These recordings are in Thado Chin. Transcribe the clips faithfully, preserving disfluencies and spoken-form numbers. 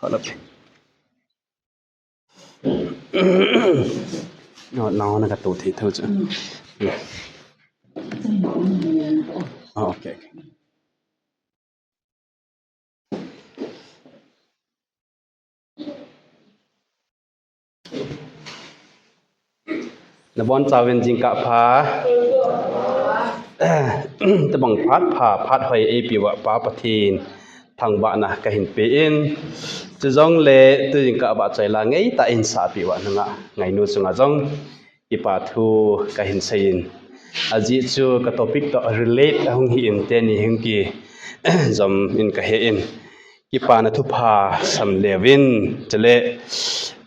Hala. No, no, na ka to thei tho chu. Oh, okay, okay. Nabonchauvin jingkah pha. Tabang phat pha, phat hoi eipeuva Pa Pathen thangvahna kahin pe in. Chujongle tu jingkah vahchoi la ngeitah in sahpeh uva nanga ngainu chunga jong kipa thu kahin seiyin. Ajeh chu ka topic toh relate ahung hi in teni hung kijom in kahe in. Kipana thupha sam leuvin, chule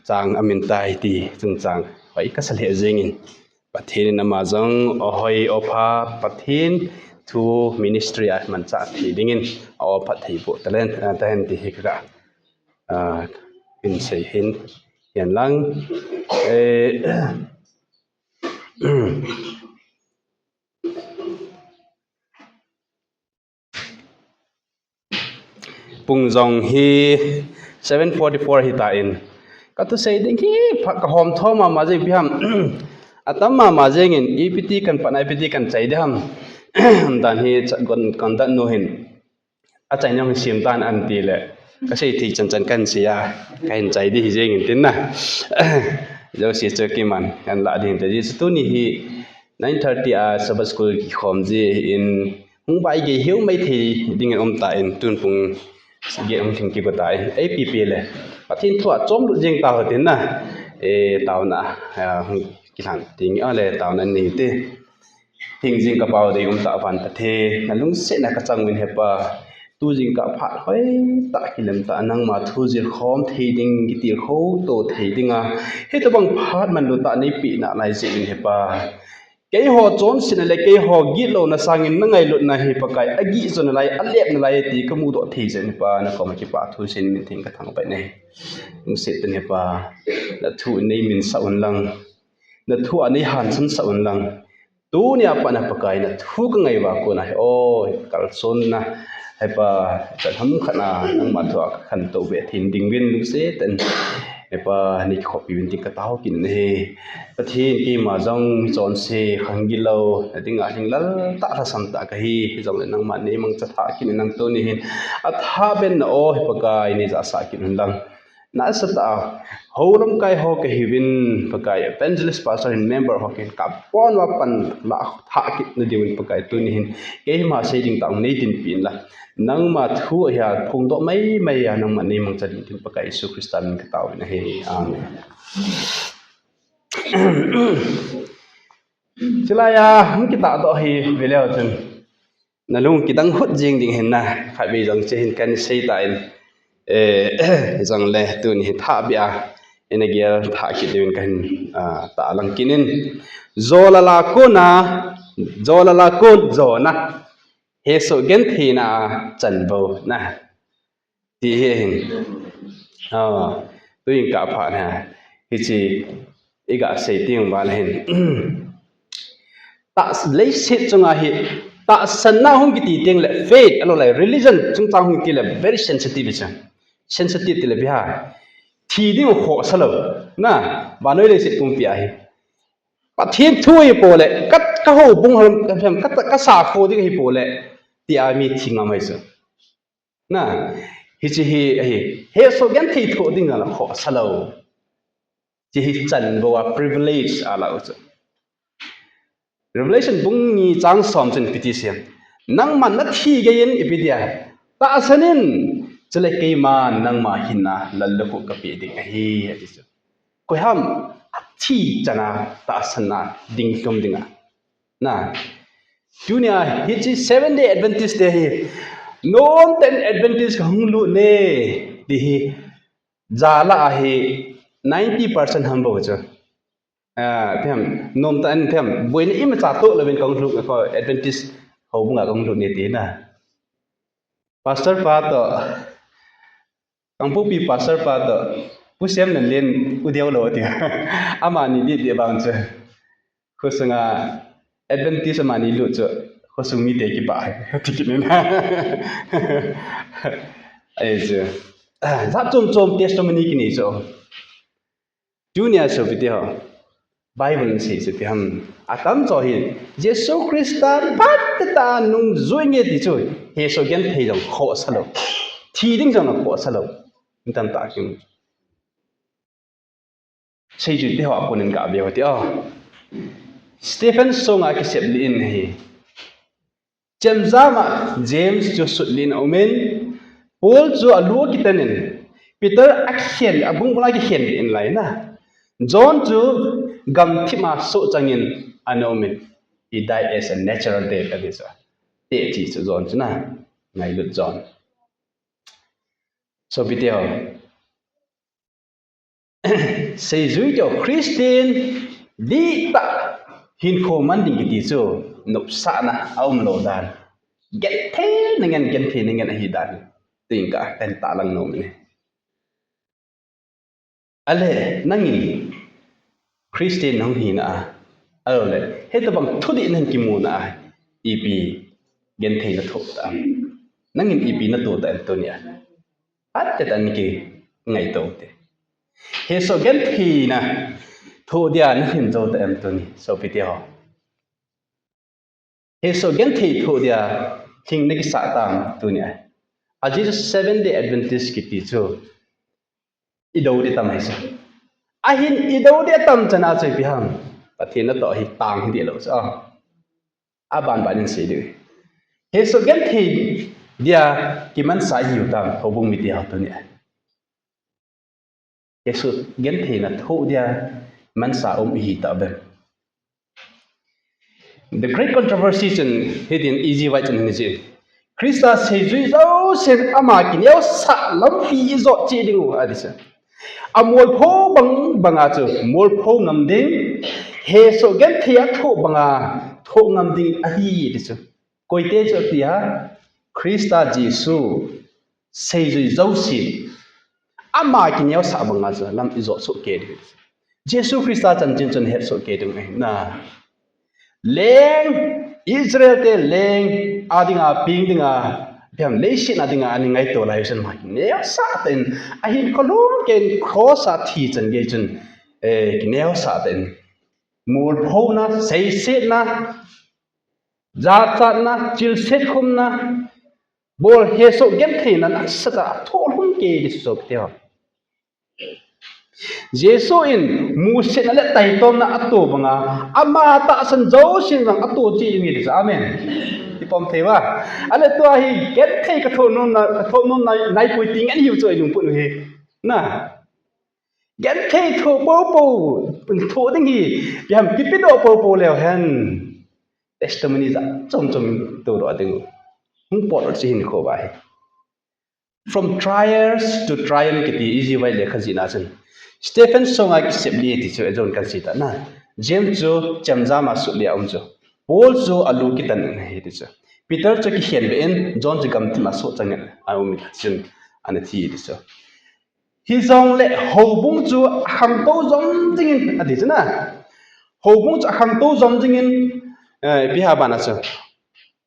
chang amin tai ti chungchang hoi kasa lheh jengin. Pathen in ama jong ahoi apha, Pathen thu ministry a manchah thei dingin, a-o phatthei boh talen, ah, tahen ti hi ka, ah, in sei hin, hihen lang. Eh, Pung jong hi seven forty-four hitan. Ka thusei ding hi pha ka hom tho mama jeng ipi ham. Atam mama jengin ipi ti kan pan, ipi ti kan chai ding ham. Dan hi cha-, kon, kon dan nu hin. Achaina jong sem tan an ti le. Ka sei thei chan chan kan sei a. Kahin chai ding hi jengin tin na. Jouse chu kiman kan la ding te. Ajeh chu tuni hi nine thirty a Sabbath School kikhom ji in hung bai gei hiu mai thei dingin um tan, tun pung get hung lhing kigo tan, ei pipi le. Pathen thu a chomlut jeng ta ho tin na. E, taona, a, hung kilhan ding a le taona nei te. Thing jing ka pau dei um ta van Pathen, na lungsetna ka chang uvin he Pa. Tu jingkah phat hoi tah kilem tah nangma thu jil khom thei ding, kitilkhou to thei ding a. Hitabang phat manlu tah nei peh nalai jeh uvin he Pa. Keiho chonsetna le keiho gitlouna sangin na ngailutna hi Pakai, agih jo nalai, alep nalai ti ka mudoh thei jeh in Pa, na koma kipa thu seiyin min theng ka thangvah e. Lungset tah in Pa, na thu in nei minsah un lang, na thu a nei hansan sah un lang. Tunia pat na Pakai na thu ka ngai uva kona hi, o, kalsonna, He Pa, chan ham khat na nangma thu a ka khantou be thei ding uvin lungset tah in, He Pa, nei kikhopi uvin tin ka tao kit in ahi. Pathen keima jong chonse khang gilou, na dinga hing lal tah lhasam tah kahi, hijongle nangma nei mangcha thah kit in nang tuni hin. Athah beh in o, He Pakai, nei jahsah kit un lang. Nasatah a, hou lamkai ho kahiuvin, Pakai, evangelist pastor hin member ho kahin kapon uva pan la thah kit na diuvin Pakai tuni hin. Keima sei ding tah nei dinpi in la. Nangma thu hi a phongdoh mai mai a nangma nei mangcha ding tin Pakai Jesu Christa min ka tao uvin ahi. Amen. Chulai a, hung kitah doh hi ve leu chun. Na lung kidang hut jing ding hin na, khatvei jong che hin kan sei tan. Eh, jongle tuni hi thah beh a, ina gel thah kit diuvin kahin, ah, tah lang kit in. Jolal a kona, jolal a kon jona. Hesoh gentheina a chanvouna. Ti hi hin. Ah, tu jingkah phat na. Hiche, i ga sei teng val hin. Tah, leiset chunga hi, tahsanna hung kiti teng le, faith, ahilou le, religion, chungchang hung ti le, very sensitive chu. Sensitive ti le, ipi ham. Thi ding khohsa lou. Na, vannoi leiset pumpi a hi. Pathen thu hi po le, ka, ka houbung ho, ka, ka, ka sakho ding hi po le, tia mi thi ngam ahi chu. Na, hiche hi, hi, hesoh genthei thoh ding a la khohsa lou. Hiche hi chanvou a privilege a la u chu. Revelation bung ni chang som chun ipi ti asei em. Nangman na thi gei in ipi ti a. Tahsan in, chule keiman nangma hinna lallukhuh ka pe ding ahi, ati chu. Koi ham athi chan a tahsan a ding lhum ding a. Na. Tunia hiche Seventh Day Adventist te hi. Nomtah in Adventist ka hung lut e. Ti hi. Jala a hi ninety percent ham bou chu. Ah, ipi ham, nomtah in ipi ham, boina imacha toh louvin ka hung lut, ko Adventist houbung a ka hung lut e ti na. Pastor pa toh, Kangpokpi pastor pa toh, Pu Siamlenlen u deu lou ati. Amani didi bang chu. Khosunga Adventist amani lut chu, khosung mite kibah e, ti kit in. Ahi chu. Ah, jat chom chom testimony kinei chu. Tunia sopite ho. Bible in asei chu ipi ham. Atam cho hi. Jesu Christa phat tah a nungjui nge ti chu. Hesoh genthei jong khohsa lou. Thi ding jong khohsa lou. Atam tah kin. Seijui te ho a konin gave u hite o. Stephen songa kisep lih in ahi. Chemjam a James chu sut lih in aumin, Paul chu alu akitan in, Peter akhen, abung bung a kikhen lih in lai na. John chu gamthip a sohchang in ana um in, he died as a natural death, ati chu. Teh chi chu John chu na. Ngailut John. Sopite ho. Seijui teu Christian dihtah hinkho man ding kiti chu nopsahna aum lou dan. Genthei na ngen, genthei na ngen ahi dan. Tin ka, ken tahlang nom in. Ale, nangin Christian nahung hina a. Ahilou le, hitobang thudih nahin kimu na a. Ipi genthei na thoh ta. Nangin ipi na toh ta em tunia. Phat tah a nakingaito u hite. Hesoh genthei na thoh dia nalhin jou ta em tuni, sopite ho. Hesoh genthei thoh dia lhing nakisah tam tunia. Ajeh chu Seventh Day Adventist kiti chu. Idou ding tam ahi chu. Ahin idou ding atam chan a chu ipi ham. Pathen natoh hi tang hiding lou chu. Aban ban in sei ding. Hesoh genthei dia kimansa ihiu tam, houbung mite ho tunia. Hesoh genthei na thoh dia mansa um ihi ta bem. The Great Controversy chun hitin Ellen White chun hin asei. Christa seijui jousen ama kineosah lampi ijot cheh diu ati chu. Amolpho bang banga chu molpho ngam ding, hesoh genthei a thoh banga thoh ngam ding ahi ati chu. Koite chu tia, Christa Jesu seijui jousen ama kineosah banga chu lam ijot soh kei ding. Jesu Christa chanchin chun het soh kei ding ahi na. Leng, Israel te leng a dinga, peng dinga, ipi ham, leiset a dinga ana ngaito lai chun ama kineosah tah in, ahin kholum kei in cross a thi chan gei chun, eh, kineosah tah in. Molphona, seisetna, jachatna, chilset khumna, bol hesoh gentheina nasatah a thoh lhung kei ding chu sopite ho. Jesu in musetna le taitomna atoh banga, ama tahsan jousen jong atoh cheh ding ahi ti chu. Amen. Ipom thei uva. Ale tua hi genthei kathoh nomna, kathoh nomna naipoi ti ngen hiu chu ilungput u hi. Na. Genthei thoh poupou, thoh ding hi, ipi ham kipedoh poupou leu hen. Testimony jat chom chom tohdoh ding u. Hung potdoh chu hinkho uva hi. From trials to triumph kiti Ellen White lekha jihna chun. Stephen songa kisep lih ti chu ejon kan sei ta na. James chu chemjam a sut lih a um chu. Paul chu alu kitan in ahi ti chu. Peter chu kikhen beh in, John chu gamthip a sohchang in aum in chun ana thi ti chu. Hijongle houbung chu akhangtou jom jingin ati chu na. Houbung chu akhangtou jom jingin, eh, ipi ham bana chu.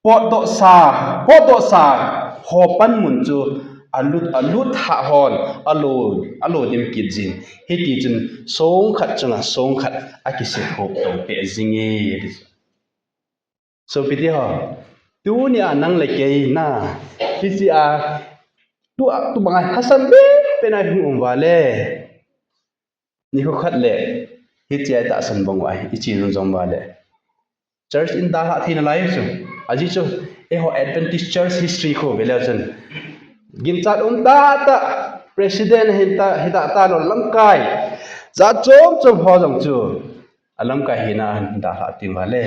Potdohsa, potdohsa ho panmun chu alut, alut hah hon, alo, alo dim kit jin. Hiti chun songkhat chunga songkhat akisep hop to peh jing e. Sopite ho, tunia nang le kei na, hichea, tua, tubanga hasan bep bep na hung um uva le. Nikho khat le, hichea tahsan bang uva, iche jong jong uva le. Church in dalhah theina lai chu. Ajeh chu, eiho Adventist Church history kho ve leu chun. Ginchat um tahtah, president hin ta, hita talou lamkai. Jat chom chom ho jong chu. Alamkai hina hin dalhah ding uva le.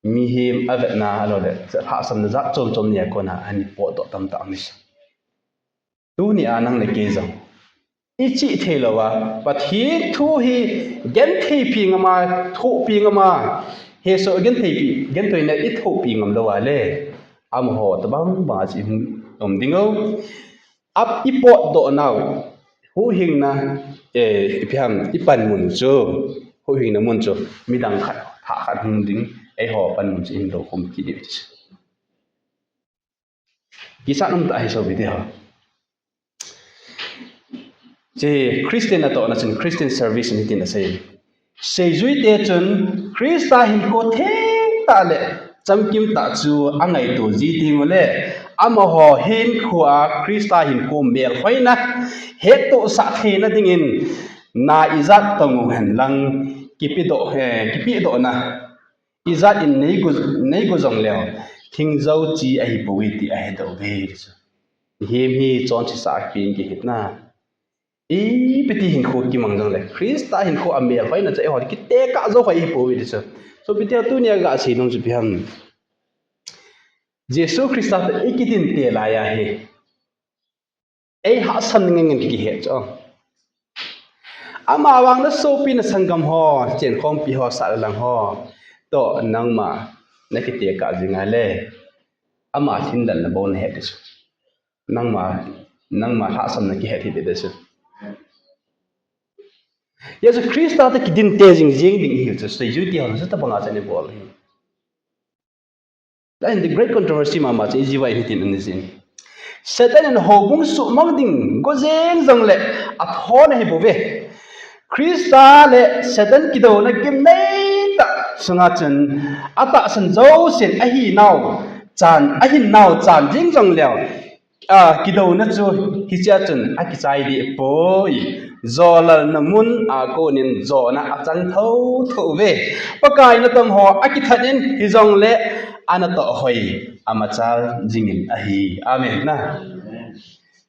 Mihem avetna ahilou le, lhahsamna jat chom chom nia kona, ana potdoh tamtah um e. Tunia nang le kei jong. Ichih thei louva, Pathen thu hi gentheipi ngama, thohpi ngama, hesoh gentheipi, gentheina ithohpi ngam louva le. Amaho tobang bang a chu ihung um ding u. Ap ipotdoh nau. Huhhingna, eh, ipi ham, ipan mun chu. Huhhingna mun chu. Midang khat, thah khat hung ding. Eiho pan mun chu ihin lo khum kit diu chu. Kisat um tah ahi sopite ho. Hiche Christian natohna chun Christian service ahi tin asei. Seijui te chun Christa hinkho theng tah le chamkim tah chu angaito ji teng uleh, amaho hinkho a Christa hinkho melhoina hettohsah theina dingin na ijat tong u hen lang, kipedoh, eh, kipedohna ijat in neigo, neigo jongleu, thingjou chi ahipoi ti ahedoh uve. Himi chonse sah a kipe in kihetna. Ipi ti hinkho kimang jongle, Christa hinkho a melhoina chu eiho kitekah jou kha ahipoi ti chu. Sopite, tunia gasei nom chu ipi ham. Jesu Christa toh ikidinte lai ahi. Eihahsam ngen ngen kihe chu. Amavang nasopi nasanggam ho, chenkhompi ho, sahlang ho toh nangma nakitekah jing a le, ama lhinlelna bou nahet ding chu. Nangma, nangma lhahsamna kihet hih ding chu. Jesu Christa toh kidinte jing jing ding ihiu chu, seijui te hon chu tobanga chu anabol hi. Then the great controversy mama chu ijeh a hitin anajih in. Satan in houbung suhmang ding go jeng jongle athon ahibouve. Christa le Satan kidouna gimnei tah sunga chun atahsan jousen ahinau chan, ahinnau chan jing jongleu, a, kidouna chu hichea chun akichai deh poi. Jolalna mun a konin jona achang thotho uve. Pakai natong ho akithat in hijongle anatoh hoi amachal jingin ahi. Amen na.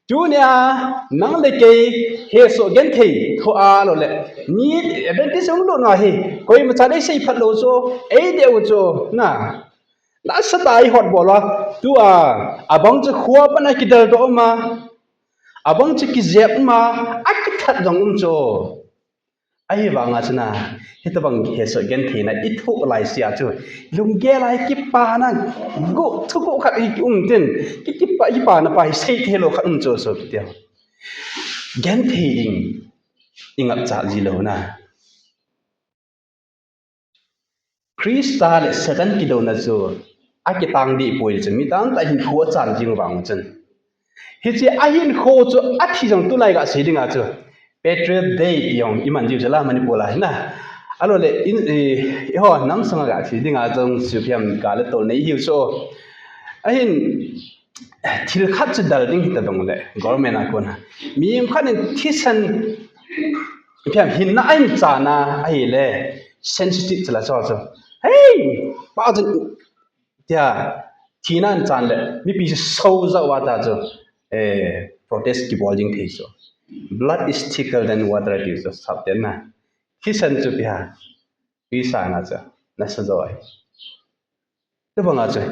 Tunia nang le kei hesoh genthei thoh a lou le, mi Adventist hung lutna hi koima chan eisei phat lou chu, eideh u chu na. Nasatah a ihotbol uva, tua, abang chu khoa pat a kideldoh um a, abang chu kijep um a, akithat jong um chu. Ahivanga chun a, hitobang hesoh gentheina ithoh laisea chu, lunggel a kipana, go, thugo khat hi um tin, ki, kipa, kipana pa hi seithei lou khat um chu, sopite. Genthei ding ingapcha ji louna. Christa le Satan kidouna chu akitang deh poi chu, mi tamtah hinkho achan jing vang chun. Hiche ahinkho chu athi jong tulai gasei dinga chu Patriot Day ti jong iman jiu chu la Manipur a hina. Alou le in, eh, eiho nam sunga gasei dinga jong chu phiam ka le tol nei hiu chu. Ahin thil khat chu dal ding hita dong le, government a kona. Mi khat in thisan, phiam hinna ahin chan a, ahile, sensitive chu la chu chu. Hei, pa chu, tia, thina ahin chan le, mipi chu so jao uva ta chu, eh, protest kibol ding thei chu. Blood is thicker than water, ti chu, sapten na. Thisan chu ipi ham, tui sanga chu, nasa jo ahi. Tobanga chu,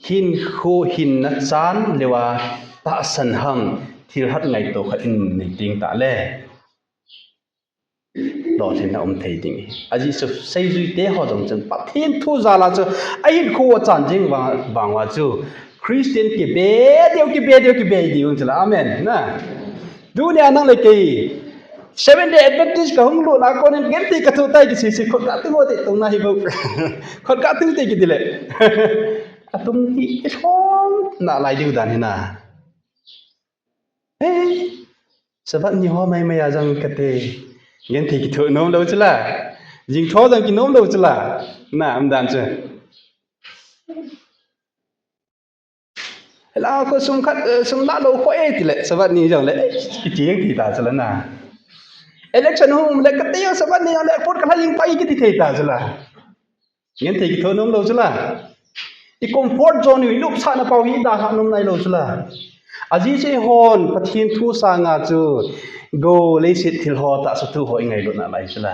hinkho hinna chan leuva tahsan ham, thilhat ngaito khat in nei ding tah le, lolhinna um thei ding. Ajeh chu seijui te ho jong chun Pathen thu jal a chu ahinkho achan jing vang, vang uva chu Christian kibe diu, kibe diu, kibe diu chu la. Amen. Na. Tunia nang le kei Seventh Day Adventist kahung lutna konin genthei kathoh tai kisei sei, khut katung te tong nahi bou. Khut katung te kiti le. Atung hi ilhom nalai diu dan hina. Hei, Sabbath ni ho mai mai a jong kati. Genthei kithoh nom lou chu la. Jingtho jong kinom lou chu la. Na, umdan chu. Hela kho sum khat, eh, sum lah lou kho e tile, Sabbath ni jongle, eh, kiti jeng thei ta chu la na. Election hung um le kati jong Sabbath ni jongle, vote kalha jeng tai kiti thei ta chu la. Genthei kithoh nom lou chu la. I comfort zone u, i lupsahna pau hi dalha nom nailou chu la. Ajeh chu eihon Pathen thu sanga chu, go leiset thil ho tahsa thu ho ingailutna lai chu la.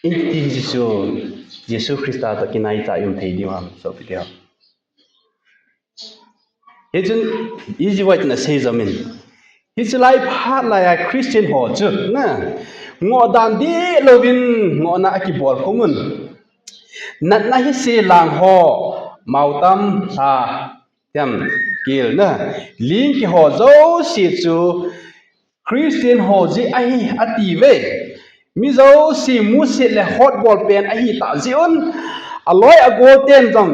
Iti hiche chu Jesu Christa toh kinai tah a i um thei diu ham, sopite ho. Hichun, ijeh inem tina seijom in. Hiche lai phat lai a Christian ho chu, na, ngoh dan dih louvin, ngohna akibol khum un. Natna hise lang ho, mao tam, ha, tiam, kel na, ling kiho jouse chu, Christian ho jeh ahi ati uve. Mi jouse musit le hotbol pen ahi tah jeh un, aloi agol ten jong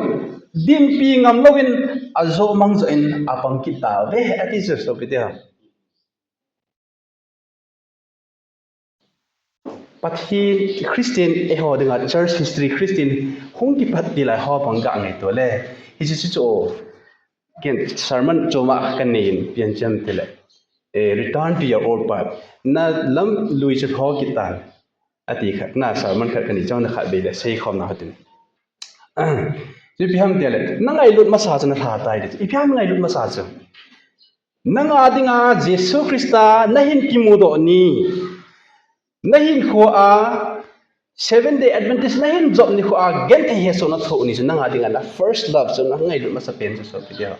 dinpi ngam louvin ajo mang jo in apang kit tauve ati chu sopite ho. Pathen Christian eiho dinga church history Christian hung kipat ti lai ho bang ga ngaito le. Hiche chu chu. Ken sermon choma kanei in pian chem tile. Eh, return to your old path. Na lam lui chu ho kitan. Ati khat, na sermon khat kanei chang na khat bei le sei khom na hatin. Chu ipi ham tile. Na ngailut masa chu na lha tai ti. Ipi ham ngailut masa chu. Nanga dinga Jesu Christa nahin kimudoh ni. Nahin kho a Seventh Day Adventist nahin jop ni kho a genthei hesoh na thoh ni chu nanga dinga na first love chu na ngailut masa pen chu sopi dia.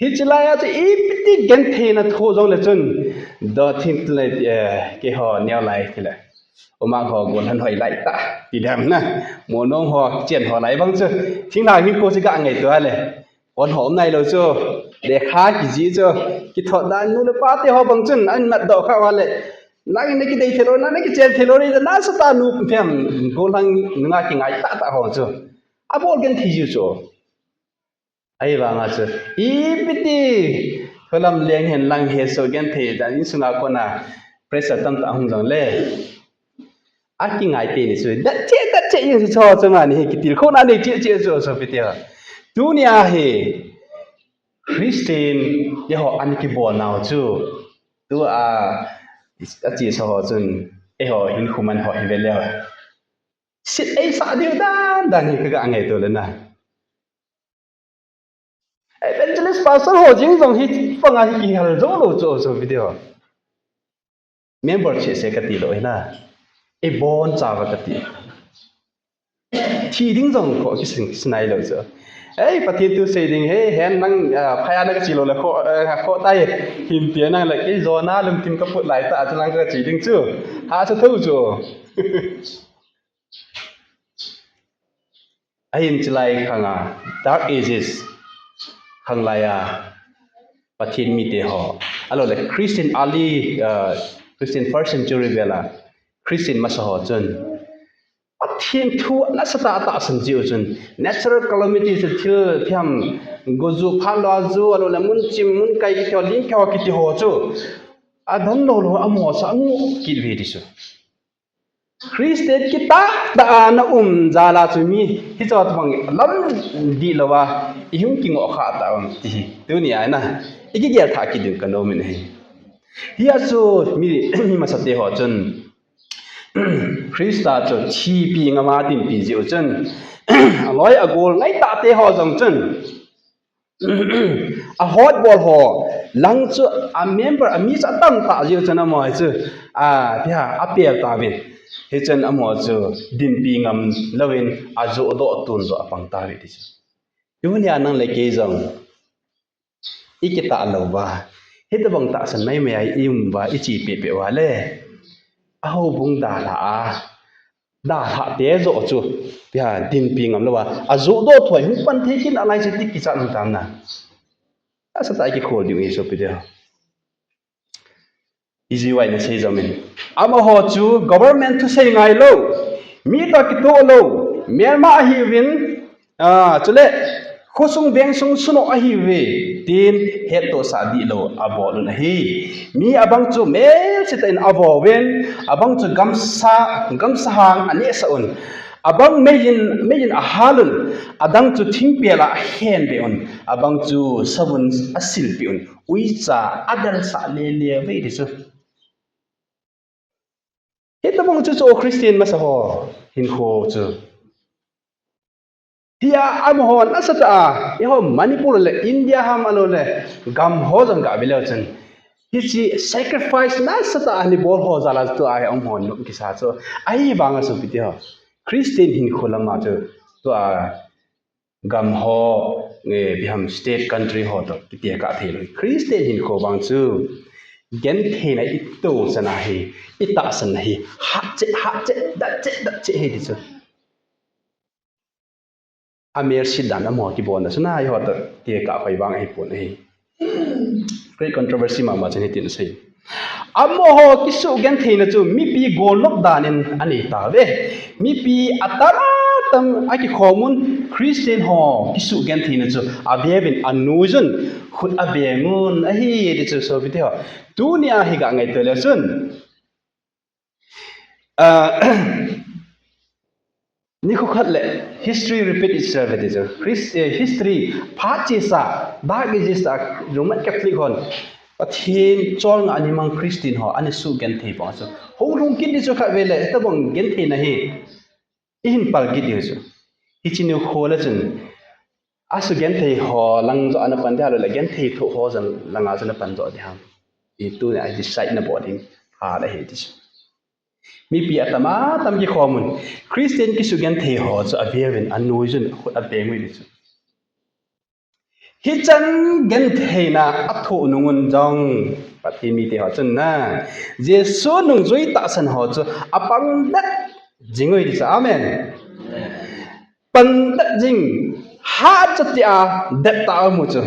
Hiche lai a chu ipi ti genthei na thoh jong le chun. Do thin le, eh, keiho neo lai ti le. Uma ho golhan hoi lai ta. Ti dam na. Mo nong ho chen ho lai bang chu. Thinglhang hinkho chu ga ngaito le. Kon hom nai lou chu, lekha kijih chu, kithot dan nu le pa te ho bang chun, an mat doh kha uva le. Nang na kidei thei lou, nang na kichen thei lou, na sa ta nu phem, golhang nunga kingai tah tah ho chu. Abol genthei jiu chu. Ahivanga chu, ipi ti, kholam leng hen lang hesoh genthei dan insunga kona, pressure tamtah hung jong le. Akingai teni chu, dat che, dat che, yin chu cho, cho nga ni, kitilkhouna nei che, che, cho, sopi te ho. Tunia hi, Christian, eiho ana kibol nau chu. Tua, ache sa ho chun, eiho hinkho man ho hi ve leu. Sit eisah diu dan, dan hi kaga ngaito le na. Evangelist pastor ho jing jong hi panga hi kihal jou lou chu, chu video. Member che se kati lou hina. Ibon chauva kati. Thi ding jong kho kisin, sinai lou chu. Ei, Pathen thu sei ding, hei, hen nang, ah, phaya na kachi lou le kho, eh, kho tai. Hin tia nang le kei jona lungthim kaput lai ta, chu nang kachi ding chu. Ha chu tho chu. Ahin chulai khanga, Dark Ages, khanglai a, Pathen mite ho. Ahilou le, Christian early, uh, Christian first century vel a, Christian masa ho chun. Pathen thu nasatah a tahsan jiu chun. Natural calamity chu thil thiam, goju, phat lou a ju, ahilou le, mun chim, mun kai kiti ho, lim keu kiti ho chu. Adon lou lou, amaho chu amu kit ve ti chu. Christian kitah tah a na um jal a chu mi, hiche tobang lam dih louva, ihung kingoh kha tauvam ti hi. Tunia na, ikigel thah kit diu kanom in ahi. Hia chu mi, mi masate ho chun, Christa chu thipi ngam a dinpi jiu chun, aloi agol ngaitah te ho jong chun, ahot bol ho lang chu a member a mi chu atam tah jiu chun amaho chu, a, tia, apel tauvin. Hichun amaho chu dinpi ngam louvin ajoh doh tun joh apang tauve ti chu. Tunia nang le kei jong ikitah louva, hitobang tahsan maimai a i um uva, iche pehpeh uva le, ahoubung dalha a, dalhah te joh chu, tia, dinpi ngam louva, ajoh doh thoi hung pan thei kit nalai chu ti kichat um tam na. Asatah a ikikhol diu ahi sopi te ho. Iji vai na sei jom in. Amaho chu government thusei ngai lou, mi toh kitoh lou, melma ahiuvin, ah, chule, khosung vengsung sunoh ahiuve, tin hettohsah dihlou abol un ahi. Mi abang chu melse tah in avouvin, abang chu gamsa, gamsahang anehsah un. Abang meiyin, meiyin ahal un, adang chu thingpel a ahenbe un, abang chu savun asilpeh un, uicha adelsah lele uve ti chu. Hitobang chu chu Christian masa ho hinkho chu. Tia amaho nasatah a, eiho Manipur le India ham ahilou le, gam ho jong gave leu chun. Hiche sacrifice nasatah a ana bol ho jal a chu tua hi um ho nom kisa chu. Ahivang a sopi te ho. Christian hinkho lam a chu tua gam ho, eh, ipi ham state country ho toh kitekah thei lou. Christian hinkho vang chu gentheina itoh chan ahi, itahsan ahi, hatcheh, hatcheh, datcheh, datcheh ahi ti chu. Amelset dan amaho kibolna chu na eiho toh tekah hoi vang ahipon ahi. Great controversy mama chun hitin asei. Amaho kisugentheina chu mipi golnop dan in anei tauve. Mipi atam atam akikhom un Christian ho kisugentheina chu aveuvin anuijun khut abeng un ahi ti chu sopi te ho. Tunia hi ga ngaito leu chun. Ah, nikho khat le history repeat itself ti chu. His-, eh, history phat chesa, Dark Ages a Roman Catholic hon Pathen cholngah a ana mang Christian ho ana sugenthei bang chu. Hung lhung kit ni chu khatvei le, hitobang gentheina hi ihin pal kit diu chu. Hiche nikho le chun asugenthei ho lang joh ana pan ding ham, le genthei thoh ho jong langa joh ana pan joh ding ham. Hichu tuni a decide nabol ding phat ahi ti chu. Mipi atam atam kikhom un, Christian kisugenthei ho chu avel uvin, anoi uvin, akhut abeng uvin ti chu. Hichan gentheina athoh nung un jong, Pathen mite ho chun na, Jesu nungjui tahsan ho chu apang det jing uve ti chu. Amen. Pang det jing, hahsa tia det tah a um u chu.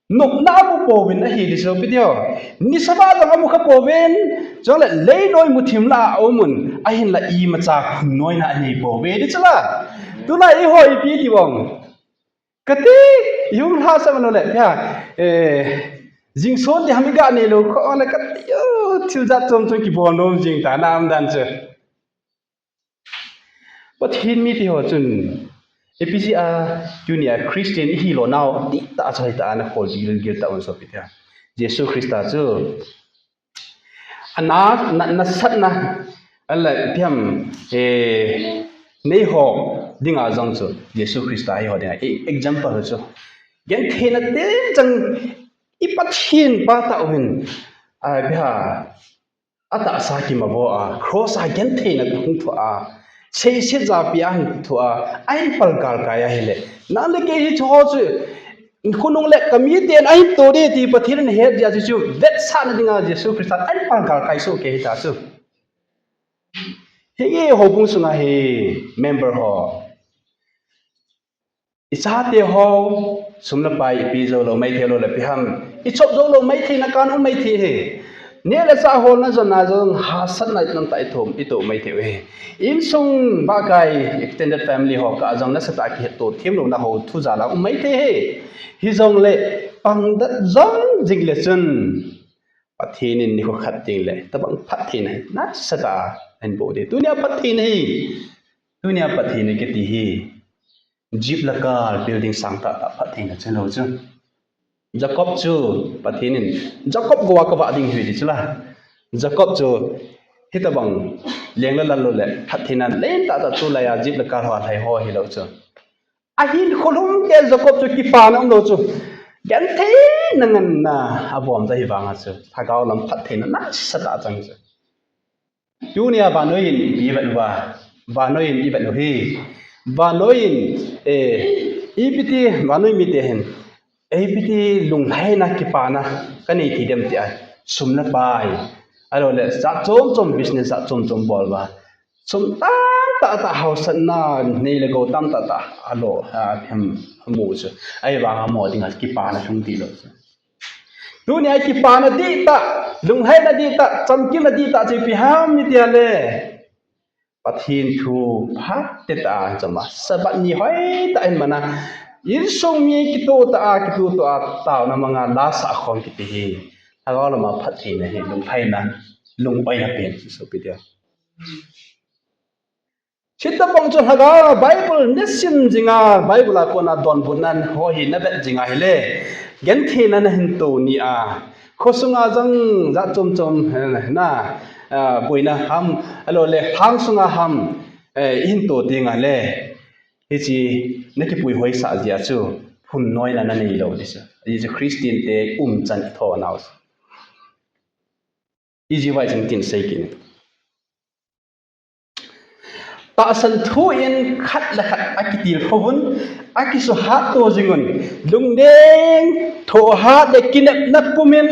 Nopna amu pouvin ahi ti chu, pi tio. Nisa vah jong amu kha pouvin, chule leinoi muthim lah a um un, ahinla imacha khun noina anei pouve ti chu la. Tulai eiho ipi ti vang. Kati, ihung lhasam lou le, ya, eh, jingson ti ham iga nei lou, kho le kati, yo, thil jat chom chom kibol nom jing ta, na um dan chu. Pathen mite ho chun, ipi jeh a, tuni a Christian ihi lou nau, ti tah chu hita ana khol gil gil tah un sopi te. Jesu Christa chu, Ana, na, nasatna, ala, ipi ham, eh, neiho dinga jong chu, Jesu Christa hi ho dinga, e-, example chu. Gentheina teng chang, i Pathen pa tah uvin, a, ipi ham, atahsa kimavo a, cross a gentheina hung thoh a, seiset japi a hung thoh a, ahin pal galkai ahile. Nang le kei hiche ho chu, khonung le kamiten ahin to ding ti Pathen in ahet jeh a chu, chu vetsahna dinga Jesu Christa ahin pal galkai soh kei hita chu. Henge houbung sunga hi member ho. Ichate ho, sum le pai ipi jou lou maithei lou le ipi ham. Ichop jou lou maithei na kan um maithei hi. Neh le chah holna jonna jong hahsatna itam tah ithum, itoh maithei u hi. Insung bahkai extended family ho kah a jong nasatah a kihetto themlouna ho thu jal a um maithei hi. Hijongle pang det jong jing le chun Pathen in nikho khat teng le, tobang phattheina hi nasatah a ahin boh ding. Tunia phattheina hi, tunia phattheina kiti hi. Jeep le car, building sang tah tah phattheina chu lou chu. Jacob chu Pathen in, Jacob gou a kavah ding ahi ti chu la. Jacob chu hitobang leng le lal lou le phattheina len tah tah chu laiya jeep le car ho alhai ho hilou chu. Ahin kholhum te Jacob chu kipana umlou chu. Gentheina nganna abom ja hi vanga chu. Lhagao lam phattheina nasatah chang chu. Tunia vannoi in ipi ivet uva, vannoi in ivet u hi, vannoi in, eh, ipi ti vannoi mite hin, eh, ipi ti lunglhaina kipana kanei thei dem tia, sum le pai, ahilou le jat chom chom business jat chom chom bol uva, sum tamtah tah haosatna nei le gou tamtah tah alo, a, hem, amu chu. Ahivanga mo dinga kipana lhung tilou chu. Tunia kipana dihtah, lunglhaina dihtah, chamkimna dihtah chu ipi ham itia le. Pathen thu phatah a chama, Sabbath ni hoitah in mana. Insung mi kitoh tah a, kitoh tah a, taona manga la sah khom kiti hi. Lhagao lama phattheina hi, lunglhaina, lungoina pen chu sopi tia. Chutobang chu lhagao Bible nasim jinga, Bible a kona donbutna ho hi navet jinga hile, gentheina nahin to nia, khosunga jong jat chom chom, eh, na, ah, boina ham, ahilou le, hang sunga ham, eh, ihin to tenga le, hiche nakipui hoisah jeh a chu, phunnoina nanei lou ti chu. Hiche Christian te umchan itho nau chu. Ijeh inem itin sei kit in. Tahsan thu in khat le khat akitilkhou un, akisuhat to jing un, lungdeng, thohhat le kinepna pum in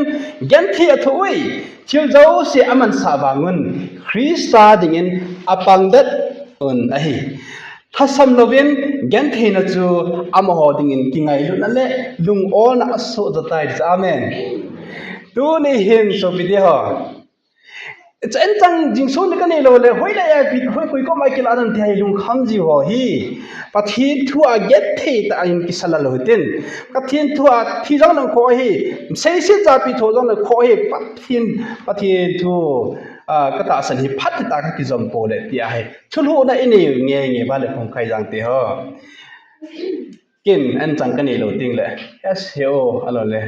genthei athoh uve, thil jouse amansah vang un, Christa dingin apang det un ahi. Lhasam louvin gentheina chu amaho dingin kingailutna le lungolna asoh jo tai. Amen. Tuni hin sopi te ho. Chen chang jingson kanei lou le, hoilai a pi, hoi koi koma kilah dan ti hi lungkham ji ho hi. Pathen thu a genthei tah in kisa lou hitin. Pathen thu a thi jong le kho hi. Seiset japi tho jong le kho hi. Pathen, Pathen thu Ah, ka tahsan hi phat ta ka kijom pole ti ahi. Thulhuhna i nei nge nge ba le Khongkhai Jang te ho. Ken anchang ka nei lou teng le. Yes, he o, alo le.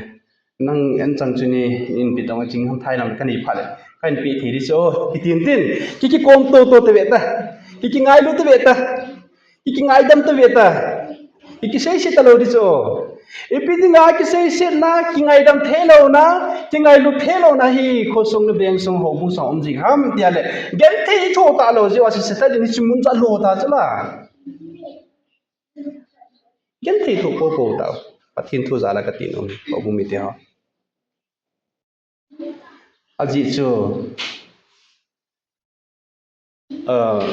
Nang anchang chu ni in pi tong a ching ham thai lam ka nei phat le. Ka in pi thei di chu. Kitin tin. Ki kikom to to te ve ta. Ki kingailu te ve ta. Ki kingaidam ta ve ta. Ki kiseiset ta lou di chu. Ipi dinga kiseisetna, kingaidam thei louna, kingailu thei louna hi khosung le vengsung houbung sung um jing ham tia le. Genthei tho ta lou jeh a chu Satan in hiche mun chu alo ta chu la. Genthei tho po po ta. Pathen thu jal a ka ti nom. Houbung mite ho. Ajeh chu, ah,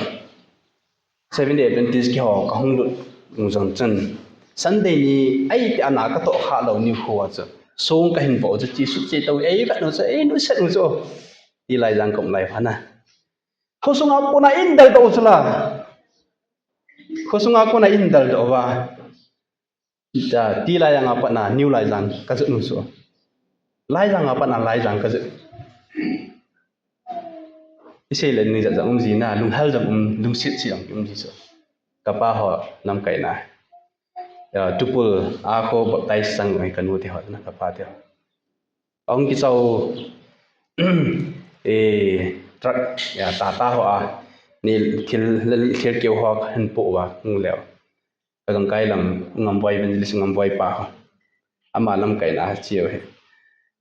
Seventh Day Adventist kihou ka hung lut nung jong chun, Sunday ni ahi ti ana ka toh kha lou ni khu a chu, song ka hin vo chu, chi sut chi to, ei vet nu chu, ei nuset nu chu, ti lai jang kom lai pha na. Khosunga kona in dal doh chu la. Khosunga kona in dal doh va. Ti lai jang a pat na New Laijang ka jot nu chu. Laijang a pat na Laijang ka jot. I sei le ni jat jat um ji na, lunghel jat um, lungset set jat um ji chu. Ka pa ho lamkai na. Ya, Tupul a kho baptize sang ka nu te ho na ka pa te ho. Ahung kichao, eh, truck, ya, Tata ho a, ni thil, thil keu ho hin po uva, hung leo. Ka gamkai lam, Ngamboi evangelist Ngamboi pa ho. Ama lamkai na a cheu hi.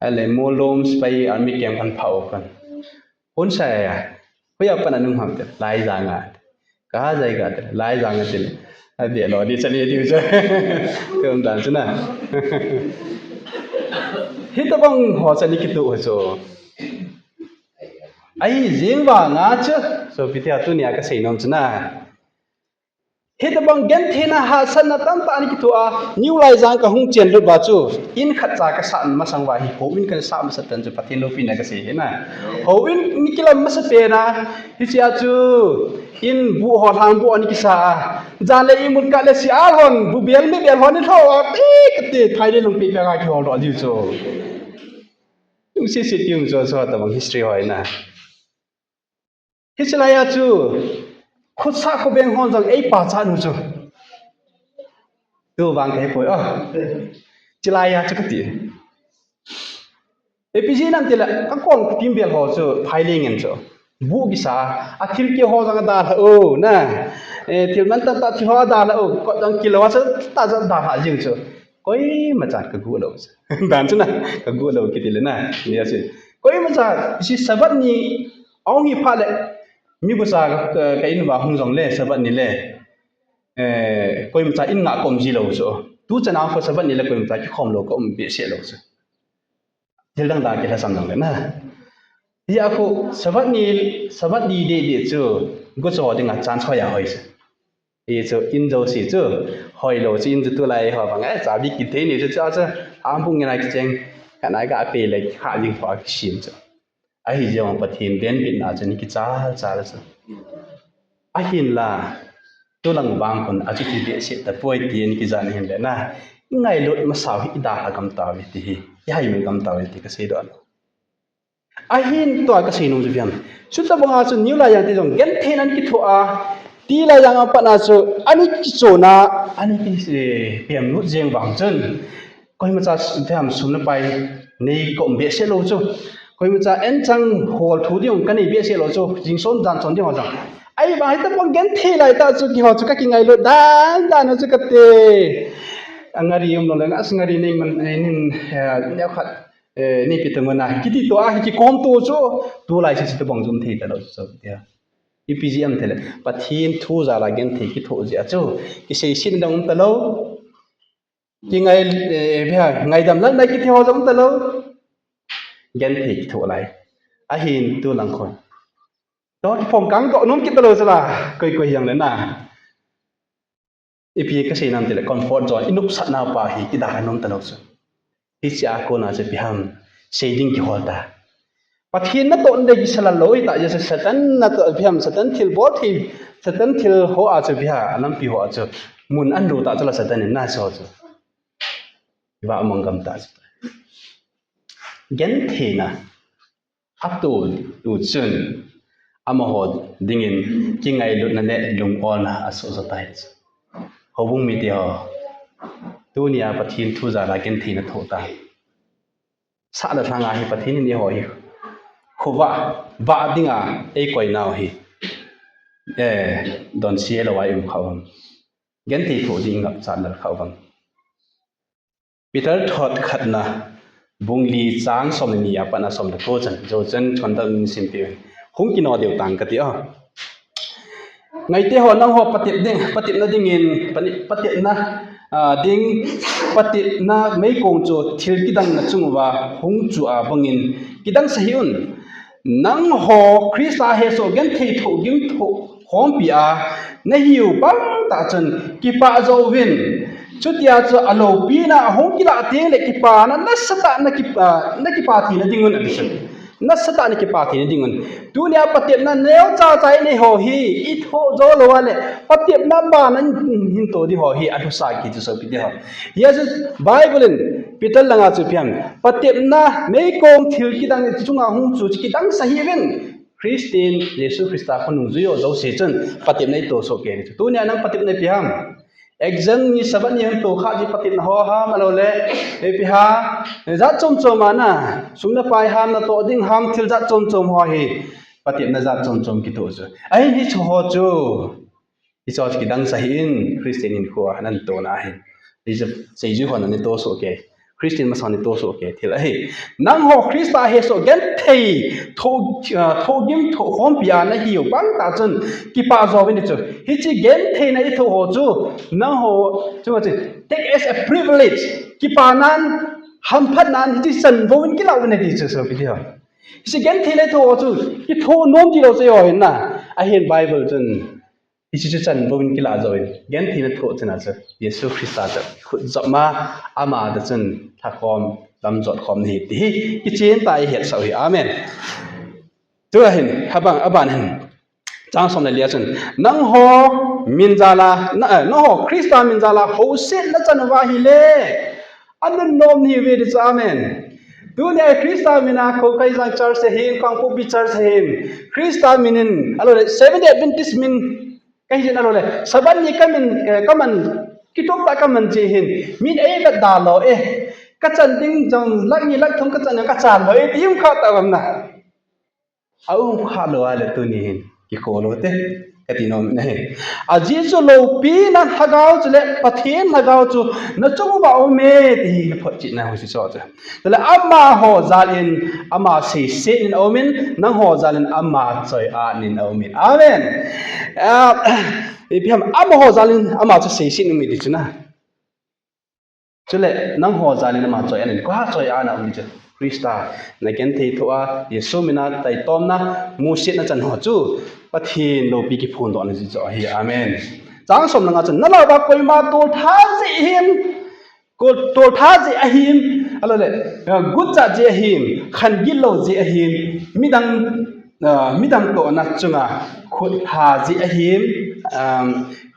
Ale, Molom sepai army camp kan phao kan. Hon sa ya. Hoiya pat na nung ham te, Laijang a. Ka jai ka te, Laijang a te. Abi lo di chani di chu. Te um dan chu na. Hitobang ho chani kitu ho chu. Ahi jing vang a chu. So, pi tia tunia ka sei nom chu na. Hitobang gentheina hahsatna tamtah ana kithoa, New Laijang ka hung chen lut uva chu, in khat cha ka sah masang uva hi, houin ka sah masa pen chu Pathen loupina ka sei hi na. Houin ni kilam masa pen a, hichea chu, in buh ho lhang buh ana kisa a. Jan le imut kah le sial hon, bu bel me bel hon ni tho a, ti kati, thai le lungpi pe ka kihol doh jiu chu. Lungset set kium chu, chu tobang history ho hi na. Hiche lai a chu, khosah khoveng hon jong ei pachat u chu. Tu vang kahe poi, ah. Hiche lai a chu kati. Ipi jeh ham tile, ka kong ka kim bel ho chu, phai leng in chu. Bu kisa, a thil keu ho jong adalha u, na. Eh, thil man tamtah thil ho adalha u, kot jong kilou a chu, ta jong dalha jing chu. Koima chan ka guh lou. Dan chu na, ka guh lou kiti le na, ni a chu. Koima chan, hiche Sabbath ni, ahung hi phat le, mi bu cha ka, ka, ka in uva hung jong le, Sabbath ni le. Eh, koima chan in ngah ka um ji lou chu. Tu chan a kho Sabbath ni le koima chan kikhom lou ka um behseh lou chu. Thil dang dang kilhasam jong le na. Hia khu Sabbath ni, Sabbath ni deh deh chu, guh cho dinga chance hoi a hoi chu. Hichu in jouse chu, hoilou chu in chu tulai ho bang, eh, chabi kithei ni chu chu chu, ham bung ngai kicheng, kana ga pe le kha ling ho kisim chu. Ahi jong Pathen venbitna chu ni kichal chal chu. Ahinla, tulang vang khun achuti behseh tapoi tin kijah in le na, i ngailut masau hi i dalha gam tauve ti hi, i haimil gam tauve ti ka seidoh. Ahin tua ka seinom chu ipi ham. Chutobang a chu New Laijang te jong genthei in ana kithoa, T. Laijang a pat na chu ana kichon a, ana ki, eh, pem lut jeng vang chun. Koima cha ipi ham sum le pai nei ka um behseh lou chu. Koima cha anchang hol thu ding ka nei behseh lou chu. Jingson jan son ding ho jong. Ahivang hitobang genthei lai tah chu keiho chu ka kingailut dan dan chu kati. A ngari um lou le, as ngari nei man, nei nin, eh, neo khat. Eh, nei pi tong na, kiti to a, kikom to chu, tulai se se tobang jong thei talou chu, tia. Ipi jeh ham tile, Pathen thu jal a genthei kitho jeh a chu, kiseiset ding um talou, kingai, eh, bia, ngaidam lal nai kiti ho jong um talou, genthei kitho lai. Ahin tulang khun. To kiphong kang to nom kit talou chu la, koi koi jong le na. Ipi ka sei nam tile comfort zone, i nopsahna pa hi kidalha nom talou chu. Hiche a kona chu ipi ham, sei ding kihol ta. Pathen natoh nadei kisa lou hita, jeh chu Satan natoh ipi ham, Satan thilbol thei, Satan thil ho a chu ipi ham, a lampi ho a chu. Mun ana lo ta chu la Satan in na so chu. Iva mang gam ta chu. Gentheina. ato u chun amaho dingin kingailutna le lungolna asoh jo tai. Houbung mite ho, tunia Pathen thu jal a gentheina thoh ta. Sah le lhang a hi Pathen in eiho hi khovah, vah dinga eikoi nau hi, eh, donse lou a i um kha uvem. Genthei thoh ding ngap chat lal kha uvem. Peter thot khatna, bung li chang som le ni a pat a som le ko chan, jou chan chon dal min sim pe. Hung kino deu tang kati a. Ngaite ho, nangho patep ding, patepna dingin, pani-, patepna, ah, ding, patepna meikong chu thil kidang na chung uva hung chu a bangin kidang sa hih un. Nangho Christa hesoh genthei thohgim thoh khompi a nahiu bang tah chun kipah jo uvin. Chutia chu aloupina ahung kilah teng le kipana nasatah na kipa, na kipah theina ding un ati chu. Nasatah na kipah theina ding un. Tunia patepna neocha cha inei ho hi, i thoh jo lou a le, patepna bana hin toh ding ho hi, alhusa kiti chu sopi te ho. Hijeh chun Bible in Peter langa chu ipi ham, patepna meikong thil kidang chunga hung chu kidang sa hih uvin. Christian, Jesu Christa khonung jui ho jouse chun, patepna i toh soh kei. Tunia nang patepna ipi ham. Exam ni, Sabbath ni hung toh kha ji patepna ho ham, ahilou le, ipi ham, jat chom chom a na, sum le pai ham, natoh ding ham, thil jat chom chom ho hi, patepna jat chom chom kitoh chu. Ahin hiche ho chu, hiche ho chu kidang sa hih in, Christian hinkho a natoh na hi. Hiche, seijui hon natoh soh kei. Christian masang natoh soh kei thil ahi. Nangho Christa hesoh genthei thoh, ah, thohgim thoh khompi a nahiu bang tah chun kipah jo uvin chu. Hiche gentheina i thoh ho chu, nangho chu, chu take as a privilege. Kipanan, hamphatnan, hiche chan uvin kilah uvin ati chu sopi te ho. Hiche gentheina i thoh ho chu, kithoh nom tilou chu eiho hin na. Ahin Bible chun Hiche chu chan uvin kilah jo in, gentheina thoh china chu, Jesu Christa chu, khut jop ma, ama da chun, lhakhom, lamjot khom nahi, ti hi, kichen tah a i hetsah u hi, amen. Tua hin, abang, aban hin, chang som le li a chun, nangho min jal a, na, eh, nangho Christa min jal a, housetna chan uva ahile, anunnom nahiuve ti chu, amen. Tunia Christa min a, Khokaijang Church ahin, Kangpokpi Church ahin, Christa min in, ahilou le, Seventh Day Adventist min, Kahi jin ahilou le, Sabbath ni kamin, eh, kaman, kitoh tah kaman jeh hin, min eivet da lou e, kachan ding jong, lakh ni lakh thum kachan ding kachan lou e, ti um kha tah uvem na. Aum kha lou a le tuni hin, kikou lou te, kati nom ahi. Ajeh chu loupina lhagao chu le, Pathen lhagao chu, nachung uva aume, ti hi naphotchetna ho chu chu. Chule amaho jal in, ama seiset in aumin, nangho jal in ama choi-at in aumin. Amen. Ah, ipi ham, amaho jal in ama chu seiset in aumin ti chu na. Chule, nangho jal in ama choi-at in, koi choi-at in aumin chu. Christa, na genthei thoh a, Jesu min a taitomna, musetna chan ho chu, Pathen loupi kiphondohna chu ahi. Amen. Chang som le nga chun, nalhagao a koima toltha jeh hin, Ko toltha jeh ahin, ahilou le, eh, guchat jeh ahin, khan gilou jeh ahin, midang, eh, midang tohna chunga khut ha jeh ahin, um,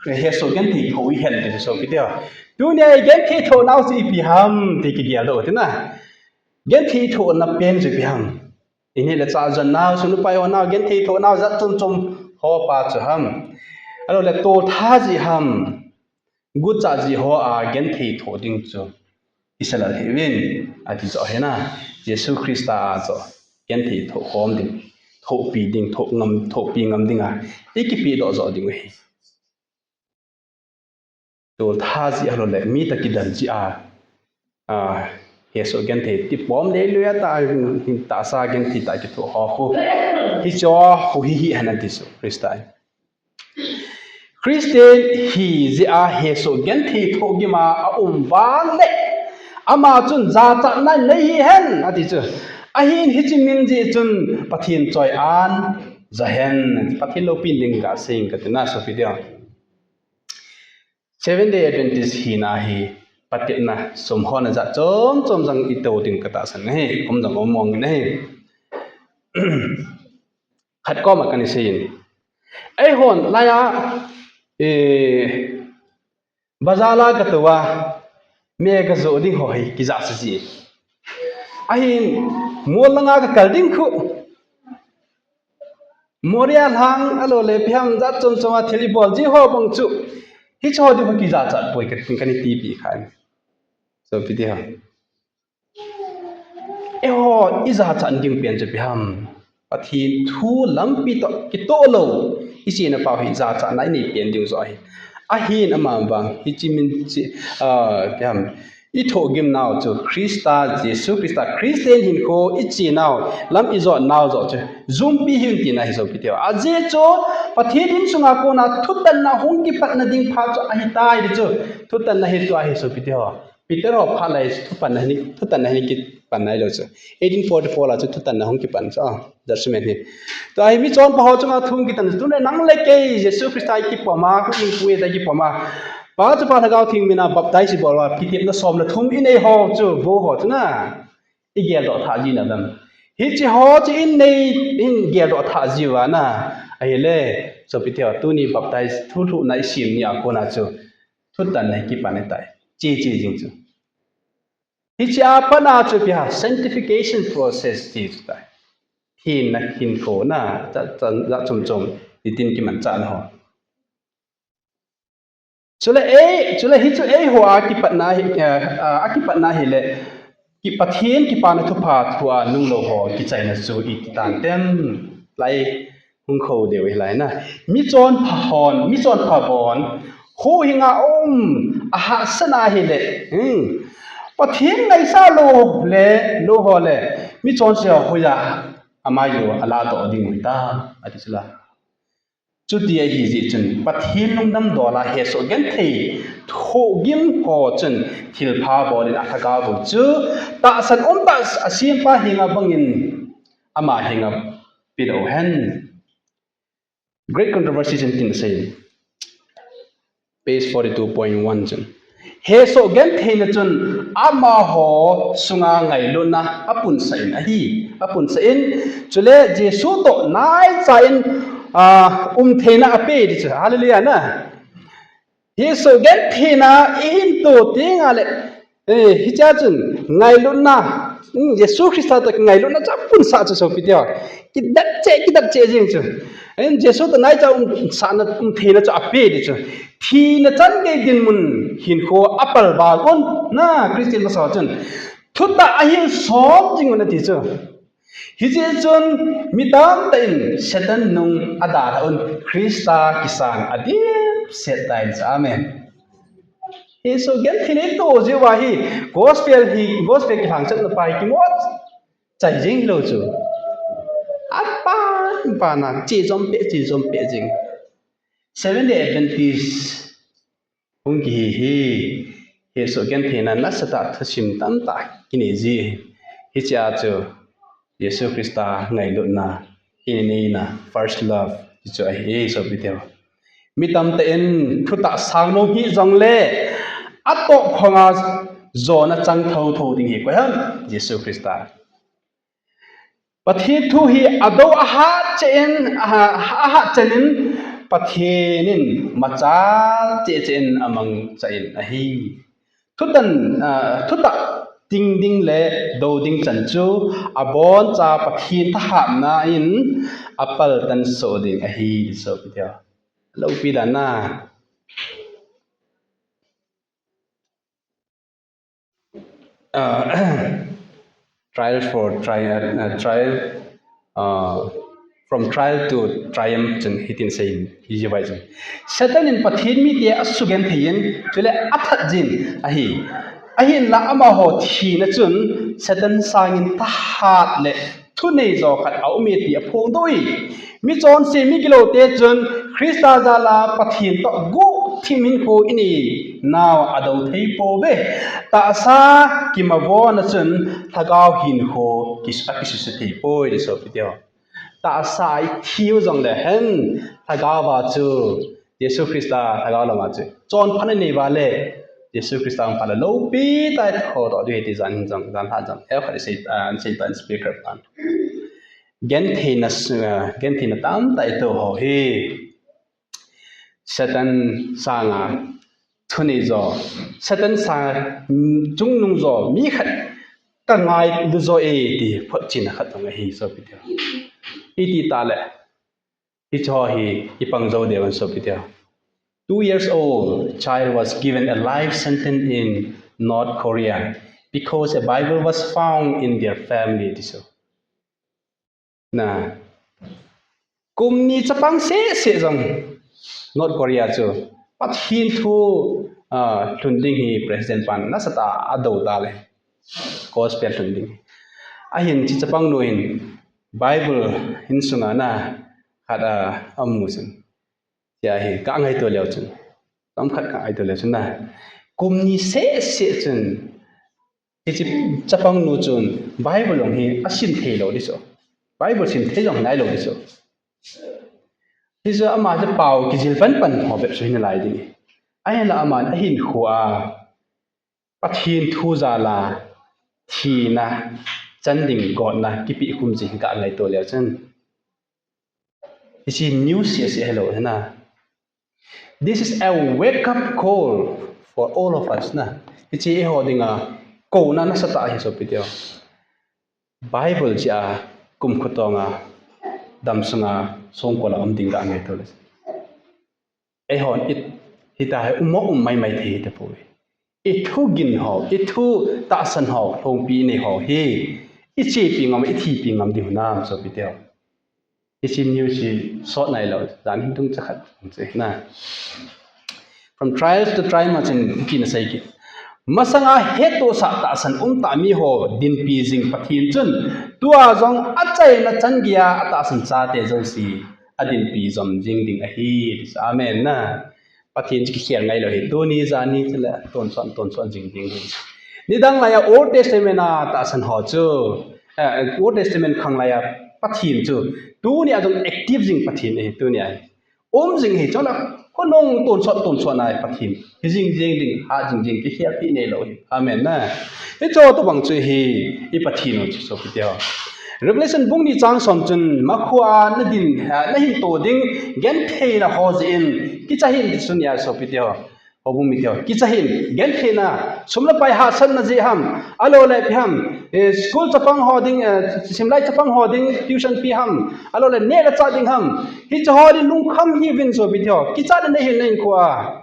hesoh genthei thoh u hen ti chu sopi te ho. Tunia i genthei thoh nau chu ipi ham ti kigel doh u hite na. Genthei thohna pen chu ipi ham. Ineh le chah jon nau, sum le pai ho nau, genthei thoh nau, jat chom chom ho pa chu ham. Ahilou le, toltha jeh ham. Guchat jeh ho a genthei thoh ding chu i salal hih uvin, ati chu ahi na. Jesu Christa a chu genthei thoh khom ding, thohpi ding, thoh ngam, thohpi ngam ding a i kipedoh joh ding u ahi. Toltha jeh ahilou le, mi toh kidan jeh a, a, hesoh genthei tipom lei loi a tah, tahsa genthei tah kithoh ho khu. Hiche ho khu hi hi hen ati chu Christa in. Christian hi jeh a hesoh genthei thoh gim a aum vang le, ama chun jachatna nei hi hen ati chu. Ahin hiche min jeh chun Pathen choi-at jo hen, Pathen loupina ding gasei inge kati na sopi te ho. Seventh Day Adventist hina hi patepna sum hon a jat chom chom jong i toh ding katahsan ahi, um jong um mong in ahi. Khat koma kana seiyin. Eihon laiya, eh, bazar a katoh a, me kajoh ding ho hi kijahsa ji. Ahin, mol langa kakal ding khu, Moria lhang, ahilou le ipi ham jat chom chom a thil ibol ji ho bang chu, hiche ho ding ho kijachat poi kati, kani tipi kha. Sopite ho, eiho ijachat ding pen chu ipi ham? Pathen thu lampi toh kitoh lou, ichena pau hi jachatna inei pen ding joh ahi. Ahin ama vang, hiche min chi, ah, ipi ham, ithohgim nau chu Christa, Jesu Christa, Christian hinkho ichenau, lam ijot nau joh chu jumpi hih un tina ahi sopite ho. Ajeh chu Pathen insunga kona thutanna hung kipatna ding phat chu ahitai ti chu. Thutanna hi tua ahi sopite ho. Peter ho phat lai thutanna hi, thutanna hi kipan nailou chu. Eighteen forty-four a chu thutanna hung kipan chu. Ah, judgment hi. Tua hi michonpha ho chunga thu hung kitan chu. Tun le nang le kei Jesu Christa ikipom a, khu in khu e ta ikipom a, Pa, Chapa, Lhagao Theng mina baptize ibol uva, kitepna som le thum inei ho chu, vo ho chu na, igeldoh thah ji na vem? Hiche ho chu inei, igeldoh thah ji uva na. Ahile, sopite ho, tuni baptize thu lhuhna isim ni a kona chu thutanna hi kipan ahitai. Che che jing chu. Hiche a pat a chu ipi ham, sanctification process ti chu tai. Thenna hinkho na, jat, jat, jat chom chom, nitin kimanchahna ho. Chule ei, chule hichu eiho a kipatna hi, eh, a, akipatna hile, ki Pathen kipana thupha thua nunglou ho kichaina chu iti tan tem, lai hung kho deu hilai na. Michonpha hon, michonpha bon, huhhinga um, ahahsatna hile, hmm, Pathen ngaisah lou le, lou ho le, michonse ho hoiya, ama jong aladoh ding u hitam, ati chu la. Chuti ahi jeh chun, Pathen lungdam dol a hesoh genthei thohgim ho chun thilpha bol in alhagao bou chu tahsan umtah a sempa henga bangin ama henga pedoh u hen. Great controversy chun tin asei. Page forty-two point one chun. Hesoh gentheina chun amaho sunga ngailutna apunsah in ahi, apunsah in, chule Jesu toh naicha in, ah, umtheina ape ti chu. Hallelujah na. Hesoh gentheina ihin to tengle, eh, hichea chun ngailutna, hmm, Jesu Christa toh ngailutna chu apunsah chu sopite ho. Kidet cheh, kidet cheh jing chu. Ahin Jesu toh naicha umsahna, umtheina chu ape ti chu. Thina chan gei dinmun hinkho apal val un. Na Christian masa chun thutah ahin som jing un ati chu. Hijeh chun mi tamtah in Satan nung adalha un, Christa kisang adipset tai chu. Amen. Hesoh gentheina ito jeh uva hi gospel hi, gospel kilhang chetna pa hi kimo chai jing hilou chu. Apan pan a che jom peh, che jom peh jing. Seventh Day Adventist hung kihi hi, hesoh gentheina nasatah thusim tamtah kinei ji. Hichea chu Jesu Christa ngailutna, ineina, first love, ti chu ahi, sopite ho. Mi tamtah in thutah sang nom hih jongle, atoh khonga jona chang thotho ding hi koi ham? Jesu Christa. Pathen thu hi adou ahat cheh in, aha, ahat chan in, Pathen in machal cheh cheh in amangcha in ahi. Thutan, ah, thutah ting ding le dou ding chan chu aboncha Pathen thahatna in apaltan soh ding ahi, sopite ho. Loupi dan a. Uh, trial for trial, uh, trial, uh, from trial to triumph chun hitin asei in, hijeh vai chun. Satan in Pathen mite asugenthei in, chule athat jin ahi. Ahinla amaho thina chun Satan sangin thahat le thunei jo khat aume ti aphongdoh e. Michonse migiloute chun Christa jal a Pathen toh guhthim hinkho inei nau adou thei pouve. Tahsa kimavona chun lhagao hinkho kis-, akisuse thei poi ti sopite ho. Tahsa a ithiu jongle hen lhagao va chu Jesu Christa lhagao lama chu chonphatna inei uva le, Jesu Christa hung phat le loupi tah a thodoh diu ahi ti jan hin jong, jan lha jong, eh, khat isei, ah, isei ta in speaker pan. Gentheina s-, ah, gentheina tamtah ito ho hi Satan sanga thunei jo, Satan sanga, mm, chungnung jo, mi khat kangailu jo e ti photchenna khat jong ahi, sopite ho. Iti tah le, Hiche hi i pang jou diu ahi sopite ho. Two years old child was given a life sentence in North Korea because a Bible was found in their family, ti chu. Na. Kum ni chapang seh seh jong North Korea chu Pathen thu, ah, lhun ding hi president pan nasatah a adou ta le. Gospel lhun ding. Ahin hiche chapang nu hin Bible insunga na khat a, amu chun. Tia hi ka ngaito leu chun. Tam khat ka ngaito leu chun na. Kum ni seh seh chun. Hiche chapang nu chun Bible jong hi asim thei lou ti chu. Bible sim thei jong nai lou ti chu. Hichu ama chu pao kijil pan pan ho bep chu hi nalai ding. Ahinla aman ahinkhoa Pathen thu jal a thina chan ding gotna kipeh khum jing ka ngaito leu chun. Hiche news seh seh hilou hina. This is a wake up call for all of us na. Hiche eiho dinga kouna nasatah ahi sopite ho. Bible jeh a kumkho tonga damsunga songkul a um ding ka ngaito le. Eihon it, hita hi um mo um maimai thei tapoi. I thugin ho, i thu tahsan ho, lhongpi nei ho hi i chepi ngam, i thipi ngam ding hinam sopite ho. Hiche news hi sot nailou, jan hin tung chakhat, che na. From trials to triumph, chun kin sei kit. Masanga hettohsah tahsan umtah miho dinpi jing Pathen chun, tua jong achaina chan geiya atahsan chate jouse adinpi jom jing ding ahi. Amen na. Pathen chu kikhel ngailou hi. Tuni jani chule tonsot, tonsot jing ding hi. Nidang laiya Old Testament a tahsan ho chu, eh, Old Testament khang laiya Pathen chu, tuni a jong active jing Pathen ahi, tuni a hi. Um jing hi, chule khonung tonsot, tonsot na Pathen hi jing jing ding, ha jing jing kikhelpi neilou hi. Amen na. Hiche tobang chu hi, i Pathen u chu sopite ho. Revelation bung ni chang som chun, makhoa nadin, ah, nahin to ding, gentheina ho jeh in, kicha hih in ti chu nia sopite ho. Houbung mite ho, kicha hih in, gentheina, sum le pai hahsatna jeh ham, ahilou le ipi ham, eh, school chapang ho ding, eh, simlai chapang ho ding, tuition fee ham, ahilou le neh le chah ding ham, hiche ho ding lungkham hih uvin sopite ho, kichat le nahin nahinkhoa.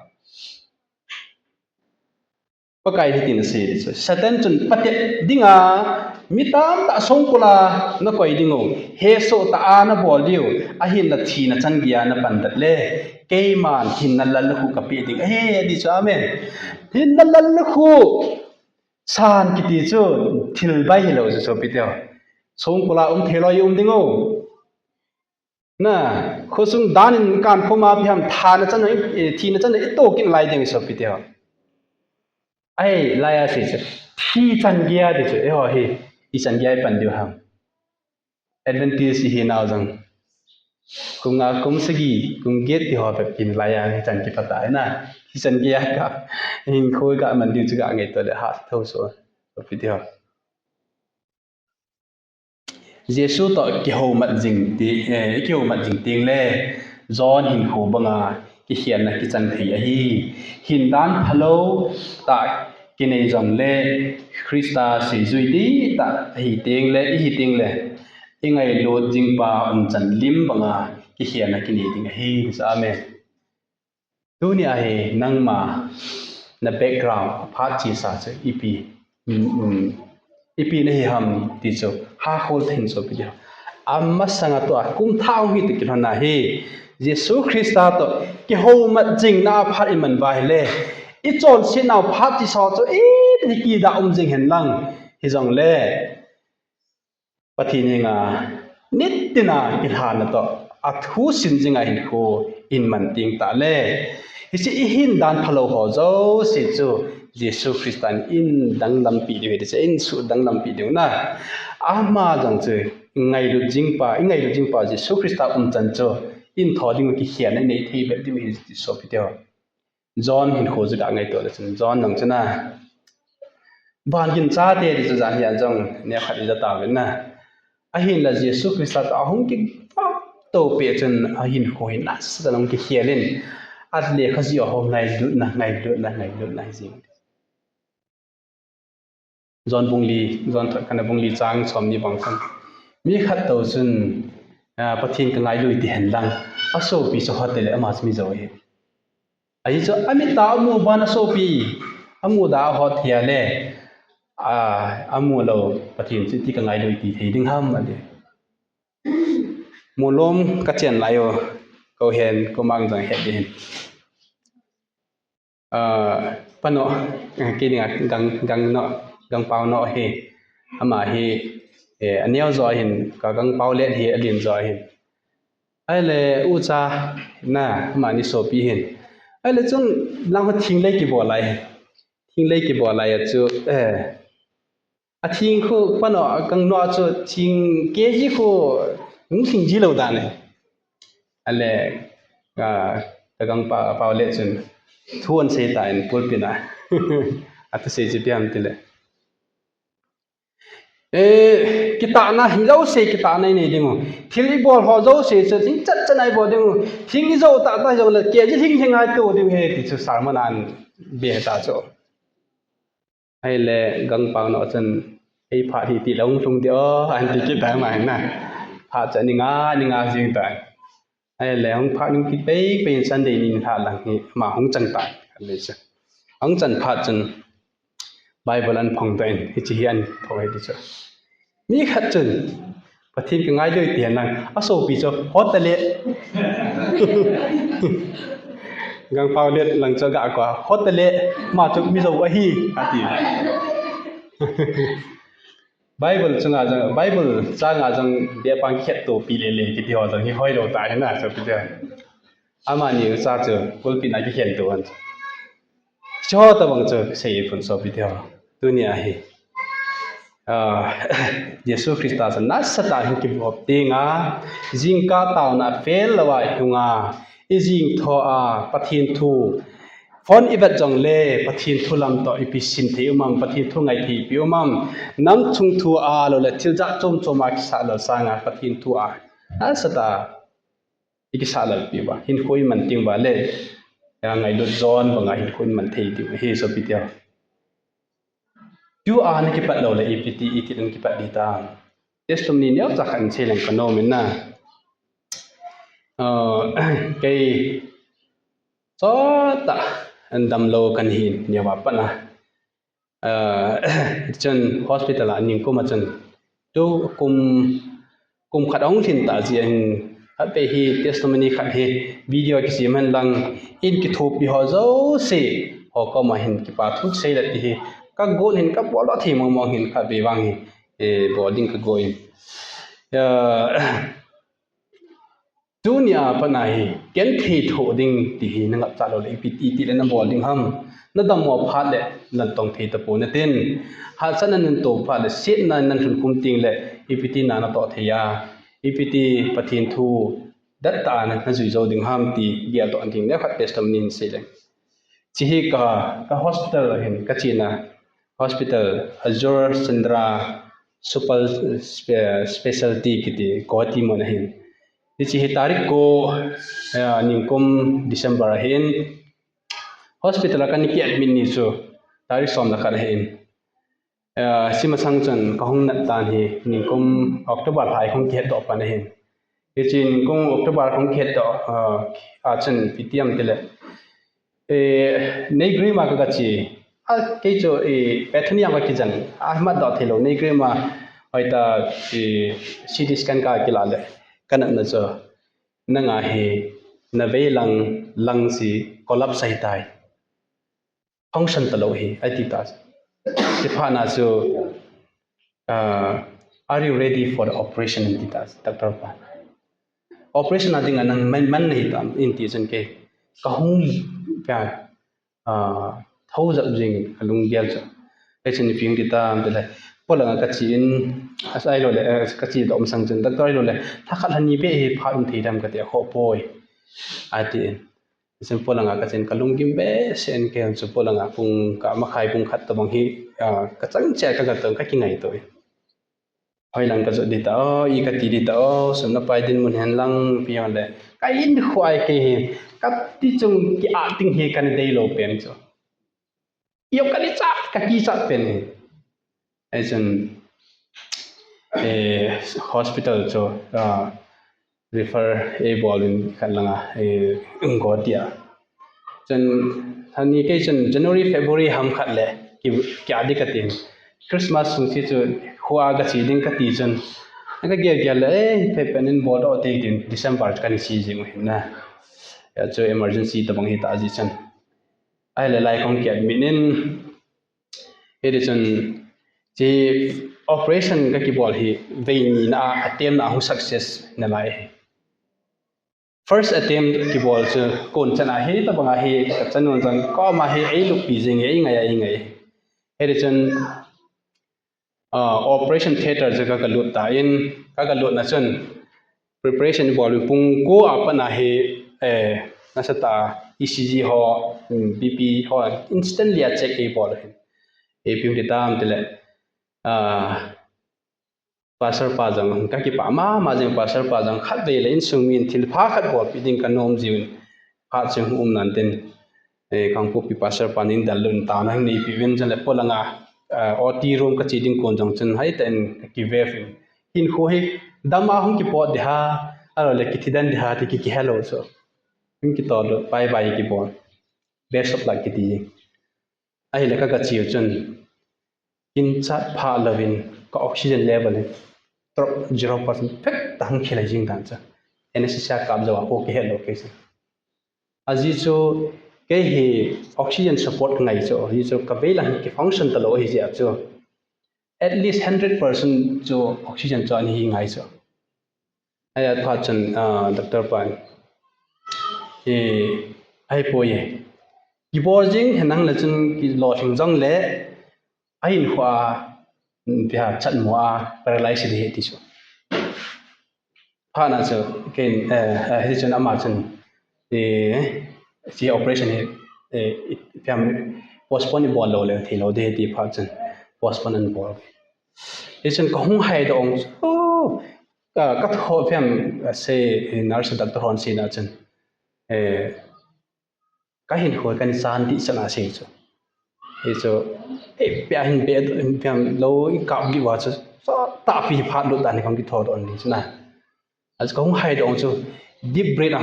Pakai hitin asei chu. Satan chun patep dinga mi tamtah songkul a nakoi ding u. Hesoh tah a nabol diu. Ahinla thina chan geiya napan dat le. Keiman hinna lallukhuh kapeh ding ahi, ati chu. Amen. Hinna lallukhuh san kiti chu thil bai hilou chu sopite ho. Songkul a um theilou i um ding u. Na, khosung dan in kan khoma ipi ham thina chan, eh, thina chan i to kit lai ding sopite ho. Ahilaiya sei chu. Thi chan geiya ti chu. Eiho hi. Ichan geiya ipan diu ham. Adventist ihinau jong. Kum nga, kum sagi, kum get ti ho bep in laiya hichan kipat ahi na. Hichan geiya ka. Hinkho ka man diu chu ka ngaito le hatah so. Sopite ho. Jesu toh kihoumat jing ti, eh, kihoumat jing teng le, John hinkho banga kikhelna kichang thei ahi. Hindan phalou tah kinei jong le, Christa seijui tah ahi teng le, ihi teng le, i ngailut jingpa umchan lim banga kikhelna kinei ding ahi. Amen. Tuni a hi nangma na background, aphat chesa chu ipi, um, um, ipi nahi ham ti chu hakhol thei in sopite ho. Amasanga tua kum thah hung hi ti kilhon na hi Jesu Christa toh kihoumat jingna aphat iman uva ahile, ichonsetnau phat chesa chu ipi kida um jing hen lang hijongle Pathen henga nitina kilhanna toh athu sim jinga hinkho iman teng tah le, hiche ihindan phalou ho jouse chu Jesu Christan eidanglam peh diu ahi ti chu, eisuhdanglam peh diu na. Ama jong chu ngailut jingpa, ingailut jingpa Jesu Christa umchan chu itho ding u kikhelna inei thei bep diu ahi ti sopite ho. John hinkho chu ka ngaito le chun, John jong chun a, van gin chate ti chu jan hia jong neokhat ija tauvin na. Ahinla Jesu Christa toh ahung kipah to pet chun ahinkho hi nasatah in ahung kikhel in, alekha jih ho ngailutna, ngailutna, ngailutna hi jing. John bung li, John thot khatna bung li chang som ni bang khan. Mi khat toh chun, Pathen ka ngailui ti hen lang, asopi chu hot le ama chu mi jou ahi. Ahi chu amit a amu ban asopi, amu da ahot hia le, a, amu lou Pathen chu iti ka ngailui ti thei ding ham ati. Mulom ka chen lai u, ko hen, ko mang jang het ding. Ah, pano, eh, kei dinga gang, gang no, gang pau no hi. Ama hi, eh, aneo jo hin, ka gang pau let hi, alin jo hin. Ahile, ucha, na, ama ni sopi hin. Ahile, chun, lang ho thinglei kibol lai. Thinglei kibol lai a chu, eh, a thing khu, pano, a gang no a chu, thing K G khu, hung thing ji lou dan e. Ahile, ah, ka gang pa, pau le chun, thu an sei ta in pulpit a. Atu sei chi piam tile. Eh, kitahna, jouse kitahna i nei ding u. Thil i bol ho jouse chu, thing chat chat a i bol ding u. Thing i jo tah tah jong le, K G thing thing a i to ding u he, ti chu sermon an be ta chu. Ahile, gang pau no chun, ei phat hi ti lou hung lhung di o, an ti kit tai ma hin na. Phat chu ni nga, ni nga jing tai. Ahile, hung phat ning kit pei pei Sunday ni lha lang hi, ama hung chan tai. Ahile chu. Hung chan phat chun, Bible an phong tai, hichi hi an phong hi ti chu. Mi khat chun, Pathen ka ngailui ti hen lang, asopi chu, hot le. Gang pau le lang chu ga ko, hot le, ma chu mi jou ahi, ati. Bible chunga jong, Bible changa jong, be pang khet to pi le le, kiti ho jong, hi hoi lou ta, hi na, chu pi le. Amani ucha chu, pulpit a kikhen to an. Chu tabang chu, sei phun sopi te ho. Tuni ahi. Ah, Jesu Christa chu nasatah a hin kibop dinga, jingkah taona fel lou a i hung a, i jing tho a, Pathen thu, phone i vet jong le, Pathen thu lam toh ipi sim thei um am, Pathen thu ngai thei pi um am, nam chung thu a lou le, thil jat chom chom a kisah lou sanga, Pathen thu a, nasatah a, i kisah lal pi uva, hinkho i man ting uva le, ya ngailut jon banga hinkho i man thei ding, hi sopi te ho. Tua na kipat lou le, ipi ti, iti le na kipat di ta. Testimony neocha khat in sei leng ka nom in na. Ah, kei chota an damlou kan hin, neo a pat na. Ah, chun hospital a ningkum a chun. Tu kum, kum khat ahung lhin ta jeh in, khat vei hi testimony khat hi video kisem hen lang, in kithopi ho jouse, ho koma hin kipa thu sei le ti hi, ka gon hin ka bol lou thei mong mong hin khat vei vang hi, eh, bol ding ka gon. Ya, Tunia pat na hi, ken thei tho ding ti hi na ngap cha lou le, ipi ti ti le na bol ding ham. Na dam mo phat le, na tong thei ta pon na tin. Hahsatna na to phat le, setna na lhun khum ting le, ipi ti na na toh thei a. Ipi ti Pathen thu, dat ta na, na jui jou ding ham ti, gel toh an ding le khat testimony in sei le. Chi hi ka, ka hospital hin ka chena, hospital Azure Chandra Super Spe-, Specialty kiti Guwahati mun ahin. Hichi hi tarik ko, eh, ningkum December ahin. Hospital a kan ki admit ni chu tarik som le khat ahin. Eh, hichi masang chun ka hung nat dan hi ningkum October lha hi hung kihet doh pan ahin. Hichi ningkum October hung kihet doh, eh, a chun ipi ti ham ti le. Eh, Naigaon a ka, ka che. A, kei chu, eh, Bethany a ka kijen. A, mat doh thei lou. Naigaon a, hoita, eh, C T scan ka kila le. Ka natna chu. Nang a hi, na veilang, lung hi collapse ahi tai. Function ta lou ahi, ati ta. Ti phat na chu, ah, "Are you ready for the operation?" ati ta, doctor pa. "Operation a ding a nang man, man nahi tam?" ati chun kei ka hung pia, ah, tho jap jing ka lunggel chu. Kei chun ipi hung ti tam ti le, polanga ka che in, as ahilou le, eh, ka che doh masang chun, doctor ahilou le, lha khat lha ni beh hi phat um thei dem ka ti a, khoh poi. Ati in. Chun polanga ka chen ka lunggim behseh in kei chu polanga pung kah makhai pung khat tabang hi, ah, ka chang cheh ka ga tong ka kingaito in. Hoilang ka jot di ta o, i ka ti di ta o, sum na pai dinmun hen lang pi hon le. Ka in khuai kei hi, ka ti chung ki a ting hi ka na dei lou pen chu. Io ka ni chat, ka kichat pen hi. Ai chun, eh, hospital chu, ah, refer eibol in khat langa, eh, go tia. Chun, ani kei chun January, February ham khat le, ki, kia di katin. Christmas sung si chu, khua kache ding kati chun. Ka gel gel le, eh, phe pen in bol doh te tin, December kani che jing u hin na. Ya chu emergency tabang hita ji chun. Ahile lai kong kiat min in, hiti chun, chi operation ka kibol hi, vei ni na a, attempt na a hung success nalai. First attempt kibol chu, kon chan a hi, tabang a hi, ka chan un chan, koma hi, ei lupi jing, ei ngai, ei ngai. Hiti chun, ah, operation theater chu ka, ka lut ta in, ka, ka lut na chun, preparation bol pung ko a pat na hi, eh, nasa ta E C G ho, mm, B P ho, instantly a check eibol hin. Eipim ti tam tile, ah, pastor pa jong, ka kipa mama jing pastor pa jong, khat vei le insung min thil pha khat bolpi ding ka nom jiu in, phat chun um nan tin, eh, Kangpokpi pastor pa nin dal lun ta na nei pi ven jan le polanga, eh, O T room ka che ding kon jong chun hai ta in ka kive fin. Hin khu hi dam a hung kipot di ha, alo le kithi dan di ha ti ki, ki hello so. Hin ki to do, bye bye kibol. Best of luck kiti. Ahile ka, ka che u chun, kin chat pha lovin ka oxygen level hi drop zero percent phet ta hung khel jing dan chu. Anesthesia kap jo a ko ki hello ke chu. Aji chu kei hi oxygen support ngai chu, aji chu ka vei lang hi ki function ta lo hi jia chu. At least hundred percent chu oxygen chu ani hi ngai chu. Aya phat chun, ah, doctor pan. Eh, ai po ye. Kibol jing, henang le chun kilo thing jong le. Ahin khua, mm, pia chat mo a, paralyze di ti chu. Phat na chu, ken, eh, eh, hi chun ama chun, eh, si operation hi, eh, i, piam postpone i bol lo le, thei lo de ti phat chun, postpone an bol. Hi chun ka hung hai dong, oh, ka, ka tho piam, eh, se, eh, nurse doctor hon si na chun, eh, ka hin khoi kan san ti sana se chu. Hi chu, eh, pia hin be, piam lo i kap di wa chu, so ta pi phat lo dan kong ki tho don ni chu na. Achu kong hai dong chu, deep breath a.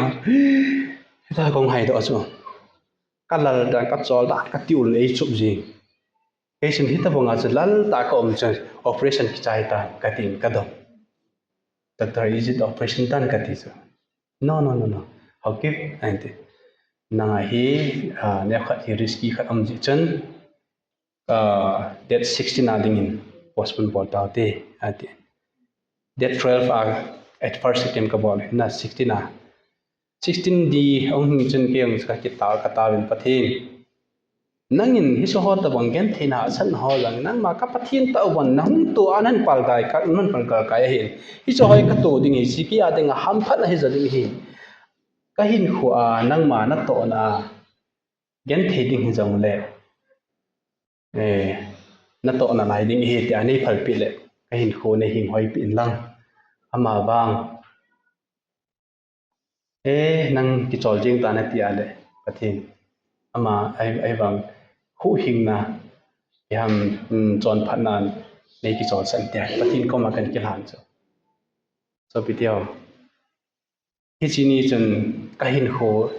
Hita kong hai dong chu. Ka lal dan, ka chol dan, ka ti ul ei chup ji. Kei sin hita bang a chu lal ta ka um chu, operation ki chai ta, ka tin ka dong. Doctor, is it operation done? Ka ti chu. No, no, no, no. How keep? Ahin ti. Nang a hi, ah, neo khat hi risky khat um ji chun. Ah, date sixteen a dingin postpone bol tau te, ati. Date twelve a, at first attempt ka bol, na sixteen a. Sixteen di, ong hing chun kei ong ka kita, ka ta vin Pathen. Nangin hiche ho tabang gentheina asan ho lang, nangma ka Pathen tah uvin, nahung to a nan palkai ka, nan palkai ahin. Hiche ho ka to ding hi, siki a ding a hamphat na hi ja ding hi. Ka hinkho a, nangma natohna a. Genthei ding hi jong le, eh, natohna lai ding hi tia nei phalpeh le, ka hinkho nei hing hoipeh in lang. Ama vang, eh, nang kichol jing ta na tia le, Pathen. Ama, ai, ai vang, huhhingna, iham, mm, chonphatna, nei kichol san tia, Pathen koma kan kilhan chu. Sopite ho. Hiche ni chun ka hinkho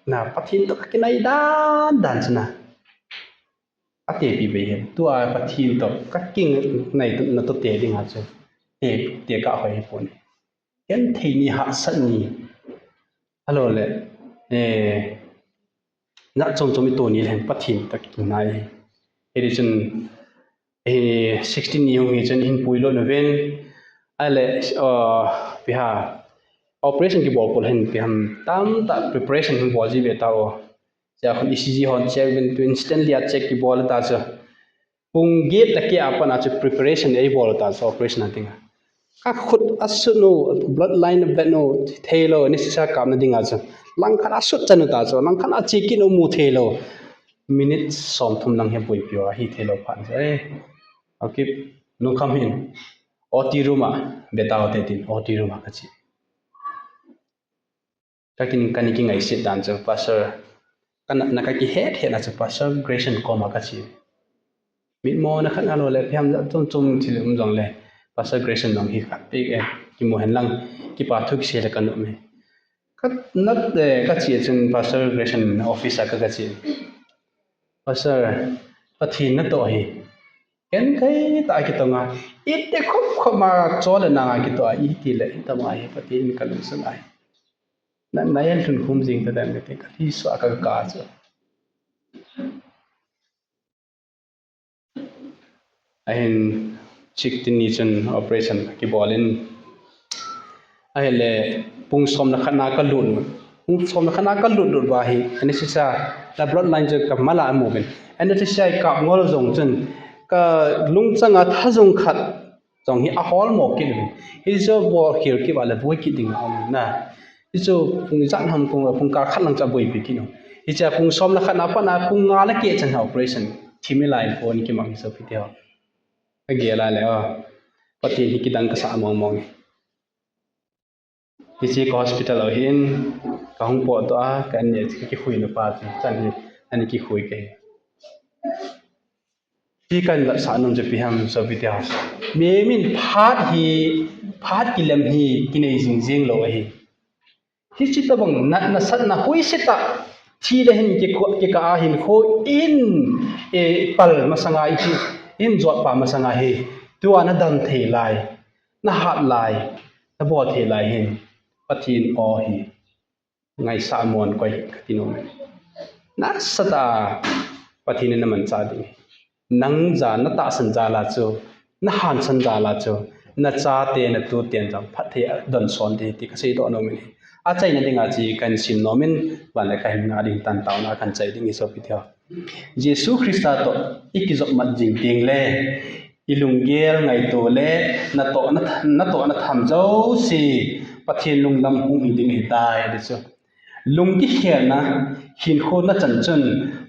na Pathen toh ka kinai dan dan chu na. Atepi bei hen. Tua Pathen toh ka kinai na toh te ding a chu. Te, te ka hoi pon. Genthei ni hahsat ni. Ahilou le, eh, na chom chom i to ni le hen Pathen toh ka kinai. Hiti chun, eh, sixteen ni hung hi chun hin puilo na ven. Ahile, uh, ipi ham, operation kibol pol hin ipi ham tamtah preparation hin bol ji ve tao. Sia khun E C G hon check vin tu instantly a check kibol ta chu. Pung get a keh a pat a chu preparation ei bol ta chu operation a ding a. Ka khut asut u, blood line vet u, theilou, anesthesia kapna ding a chu. Langkhat asut chan u ta chu, langkhat a che kit u mu theilou. Minute somthum lang hi boipi u ahi theilou phat chu. Eh, okay, lungkham hin. O T room a, ve tao te tin, O T room a ka che. Ka kin, ka ni kingaiset dan chu, Pastor, ka natna ka kihet het na chu, Pastor Grayson koma ka che. Mitmo na khat ahilou le, ipi ham jat chom chom thil um jong le, Pastor Grayson jong hi khat peh e, kimu hen lang. kipa thu kisei le ka nom e. Ka nat, eh, ka che chun Pastor Grayson office a ka, ka che. Pastor, Pathen natoh hi ken kai ta kitong a, iti khop khop ma chol le nang a kitoh a, iti le itama hi Pathen ka lungsun a hi. Na, na yan lhun khum jing ta dan ka ti, ka thi so a ka ka chu. Ahin chik tin ni chun operation kibol in. Ahile pung som le khat na ka lut. Pung som le khat na ka lut lut ba hi. Anesthesia la blood line chu ka mala amu bin. Anesthesia kap ngol jong chun ka lungchang a tha jong khat jong hi ahol mo kit in. Hi chu bol khel kit ba le boi kit ding a um na. Hi chu pung ijat ham kong pung kal khat lang chu aboi pi kit in. Hi chu pung som le khat na pat na pung nga le keh chan ha operation. Thim i lai pon kimang hi chu pi ti ho. Ka gel a le, oh, Pathen hi kidang ka sa mong mong e. Hiche ka hospital a hin, ka hung potdoh a, ka an ne, ka kikhui na pa chu, chan hi, ani kikhui ka hi. Hi kan la sa nom chu ipi ham, so ipi ti ham. Mi min phat hi, phat kilem hi, kinei jing jing lou ahi. Hiche tabang natna satna huise tah, thi le hin kikah, kikah a hin kho in, eh, pal masanga i thi, in jot pa masanga hi, tua na dam thei lai, na hat lai, na bol thei lai hin, Pathen aw hi, ngaisah mon koi ka ti nom e. Nasatah a Pathen in na manchah ding. Nang ja, na tahsan jal a chu, na hansan jal a chu, na chate, na tute jong phatthei a don son ding ti ka seidoh nom in ahi. Achaina dinga chu kahin sim nom in, van le kahin ngah ding tan taona kahin chai ding ahi sopi teho. Jesu Christa toh i kijop mat jing teng le, i lunggel ngaito le, natoh na, natoh na tham jouse, Pathen lunglam hung hi ding ahitai, ti chu. Lung kikhelna, hinkho na chan chun,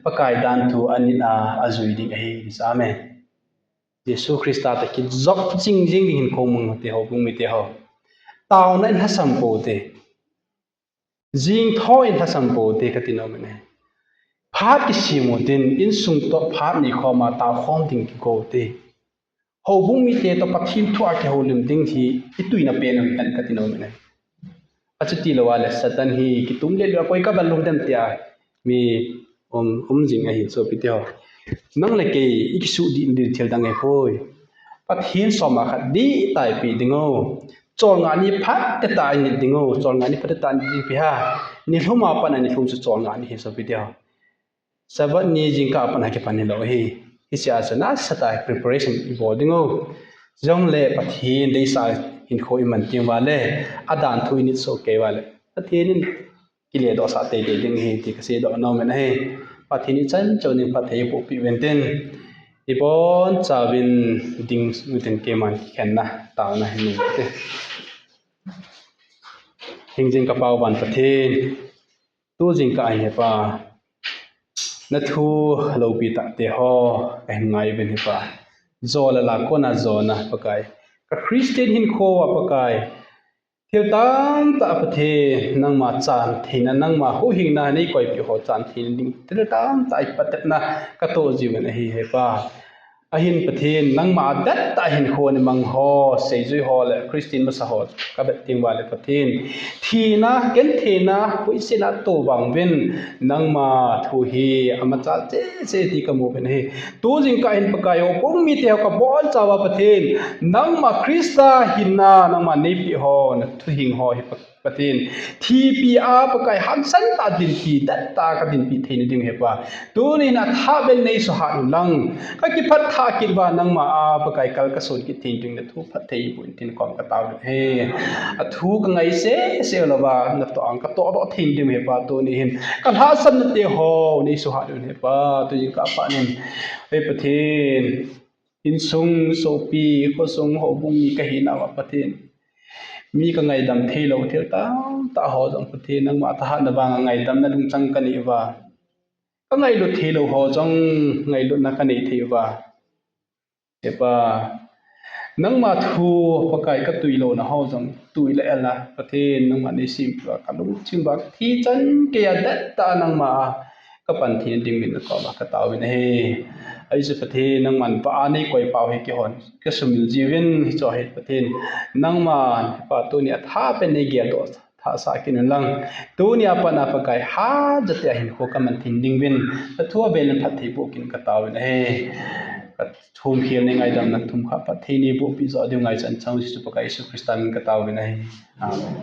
Pakai dan thu anit a, ajui ding ahi, ti chu. Amen. Jesu Christa toh kijop jing jing ding hinkho mang te ho, bung mite ho. Taona in lhasam pou te. Jing tho in lhasam pou te ka ti nom in ahi. Phat kisem u tin, insung toh phat nei khom a tao khom ding kigo te. Houbung mite toh Pathen thu a kihoulim ding hi i tuina pen u hi kan ka ti nom in ahi. Achuti lou a le Satan hi kitum le lou a koi ka bal lum dem tia mi um, um jing ahi sopi teho. Nang le kei i kisuh dih ding thil dang ahipoi. Pathen soma khat dih tah i pe ding u. Cholngah ni phatah i nit ding u. Cholngah ni phatah i nit ding pi ha. Nilhum a pat a nilhum chu cholngah ni ahi sopi teho. Sabbath ni jingkah a pat a kipan hilou ahi. Hiche a chu nasatah a preparation i bol ding u. Jongle Pathen deisah hinkho i man teng uva le, adan thu i nit soh kei uva le, Pathen in kile doh sah teitei ding ahi ti ka seidoh nom in ahi. Pathen in chan chun in phatthei eiboh peh uvin tin, i bonchauvin ding u tin keiman kikhenna taona hin nei te. Hingjing ka Pa u van Pathen, tu jingkah a hin he Pa, na thu loupi tah te ho kahin ngai uvin he Pa. Jo le la kona jona Pakai, ka Christian hinkho a Pakai, thil tamtah Pathen, nangma chan theina, nangma huhhingna nei koipeh ho chan theina ding thil tamtah i patepna ka toh jiuvin ahi he Pa. Ahin Pathen, nangma a dettah hinkho nei mang ho, seijui ho le Christian masa ho ka vet teng uva le Pathen, thina, gentheina, huhhingna toh vang uvin, nangma thu hi amachal cheh cheh ti ka mu uvin ahi. Tu jingkah hin Pakai o, houbung mite ho ka bonchauva Pathen, nangma Christa hinna, nangma neipeh ho, na thuhing ho hi Pa, Pathen, thipi a Pakai hangsan tah dinpi, dettah ka dinpi theina ding he Pa. Tuni hin athah beh nei suhat u lang, ka kiphatthah kit uva nangma a Pakai kal ka son kit theina ding na thu phatthei eiboh in tin kom ka tao uvin ahi. Athu ka ngai seh seh louva, natoh a ka tohdoh theina ding he Pa, tuni hin ka lhahsamna te ho nei suhat uvin he Pa, tu jingkah a pat in, he Pathen, insung, sopi, khosung, houbung mi ka hinauva Pathen, mi ka ngaidam theilou thil tamtah ho jong Pathen, nangma thahatna vanga ngaidamna lungchang ka nei uva, ka ngailut theilou ho jong ngailutna ka nei thei uva, he Pa, nangma thu Pakai ka tui louna ho jong tui le el a Pathen, nangma nei sempeh uva ka lungchim uva, thi chan keiya dettah nangma a ka pan theina ding min na koma ka tao uvin ahi. Ahi chu Pathen, nangman pa a nei koi pau hi keihon ka sumil jiuvin, hichu hi Pathen, nangman pa tuni a thah pen nei geldoh thah sah kit un lang. Tuni a pat na Pakai, hat jat a hinkho ka man thei ding uvin, na thu avel in phatthei boh kit in ka taovin ahi. Ka thum khel nei ngaidam na thum kha phatthei nei boh pi jo diu ngaichan chang Jesu Pakai Jesu Christa min ka taovin ahi. Amen.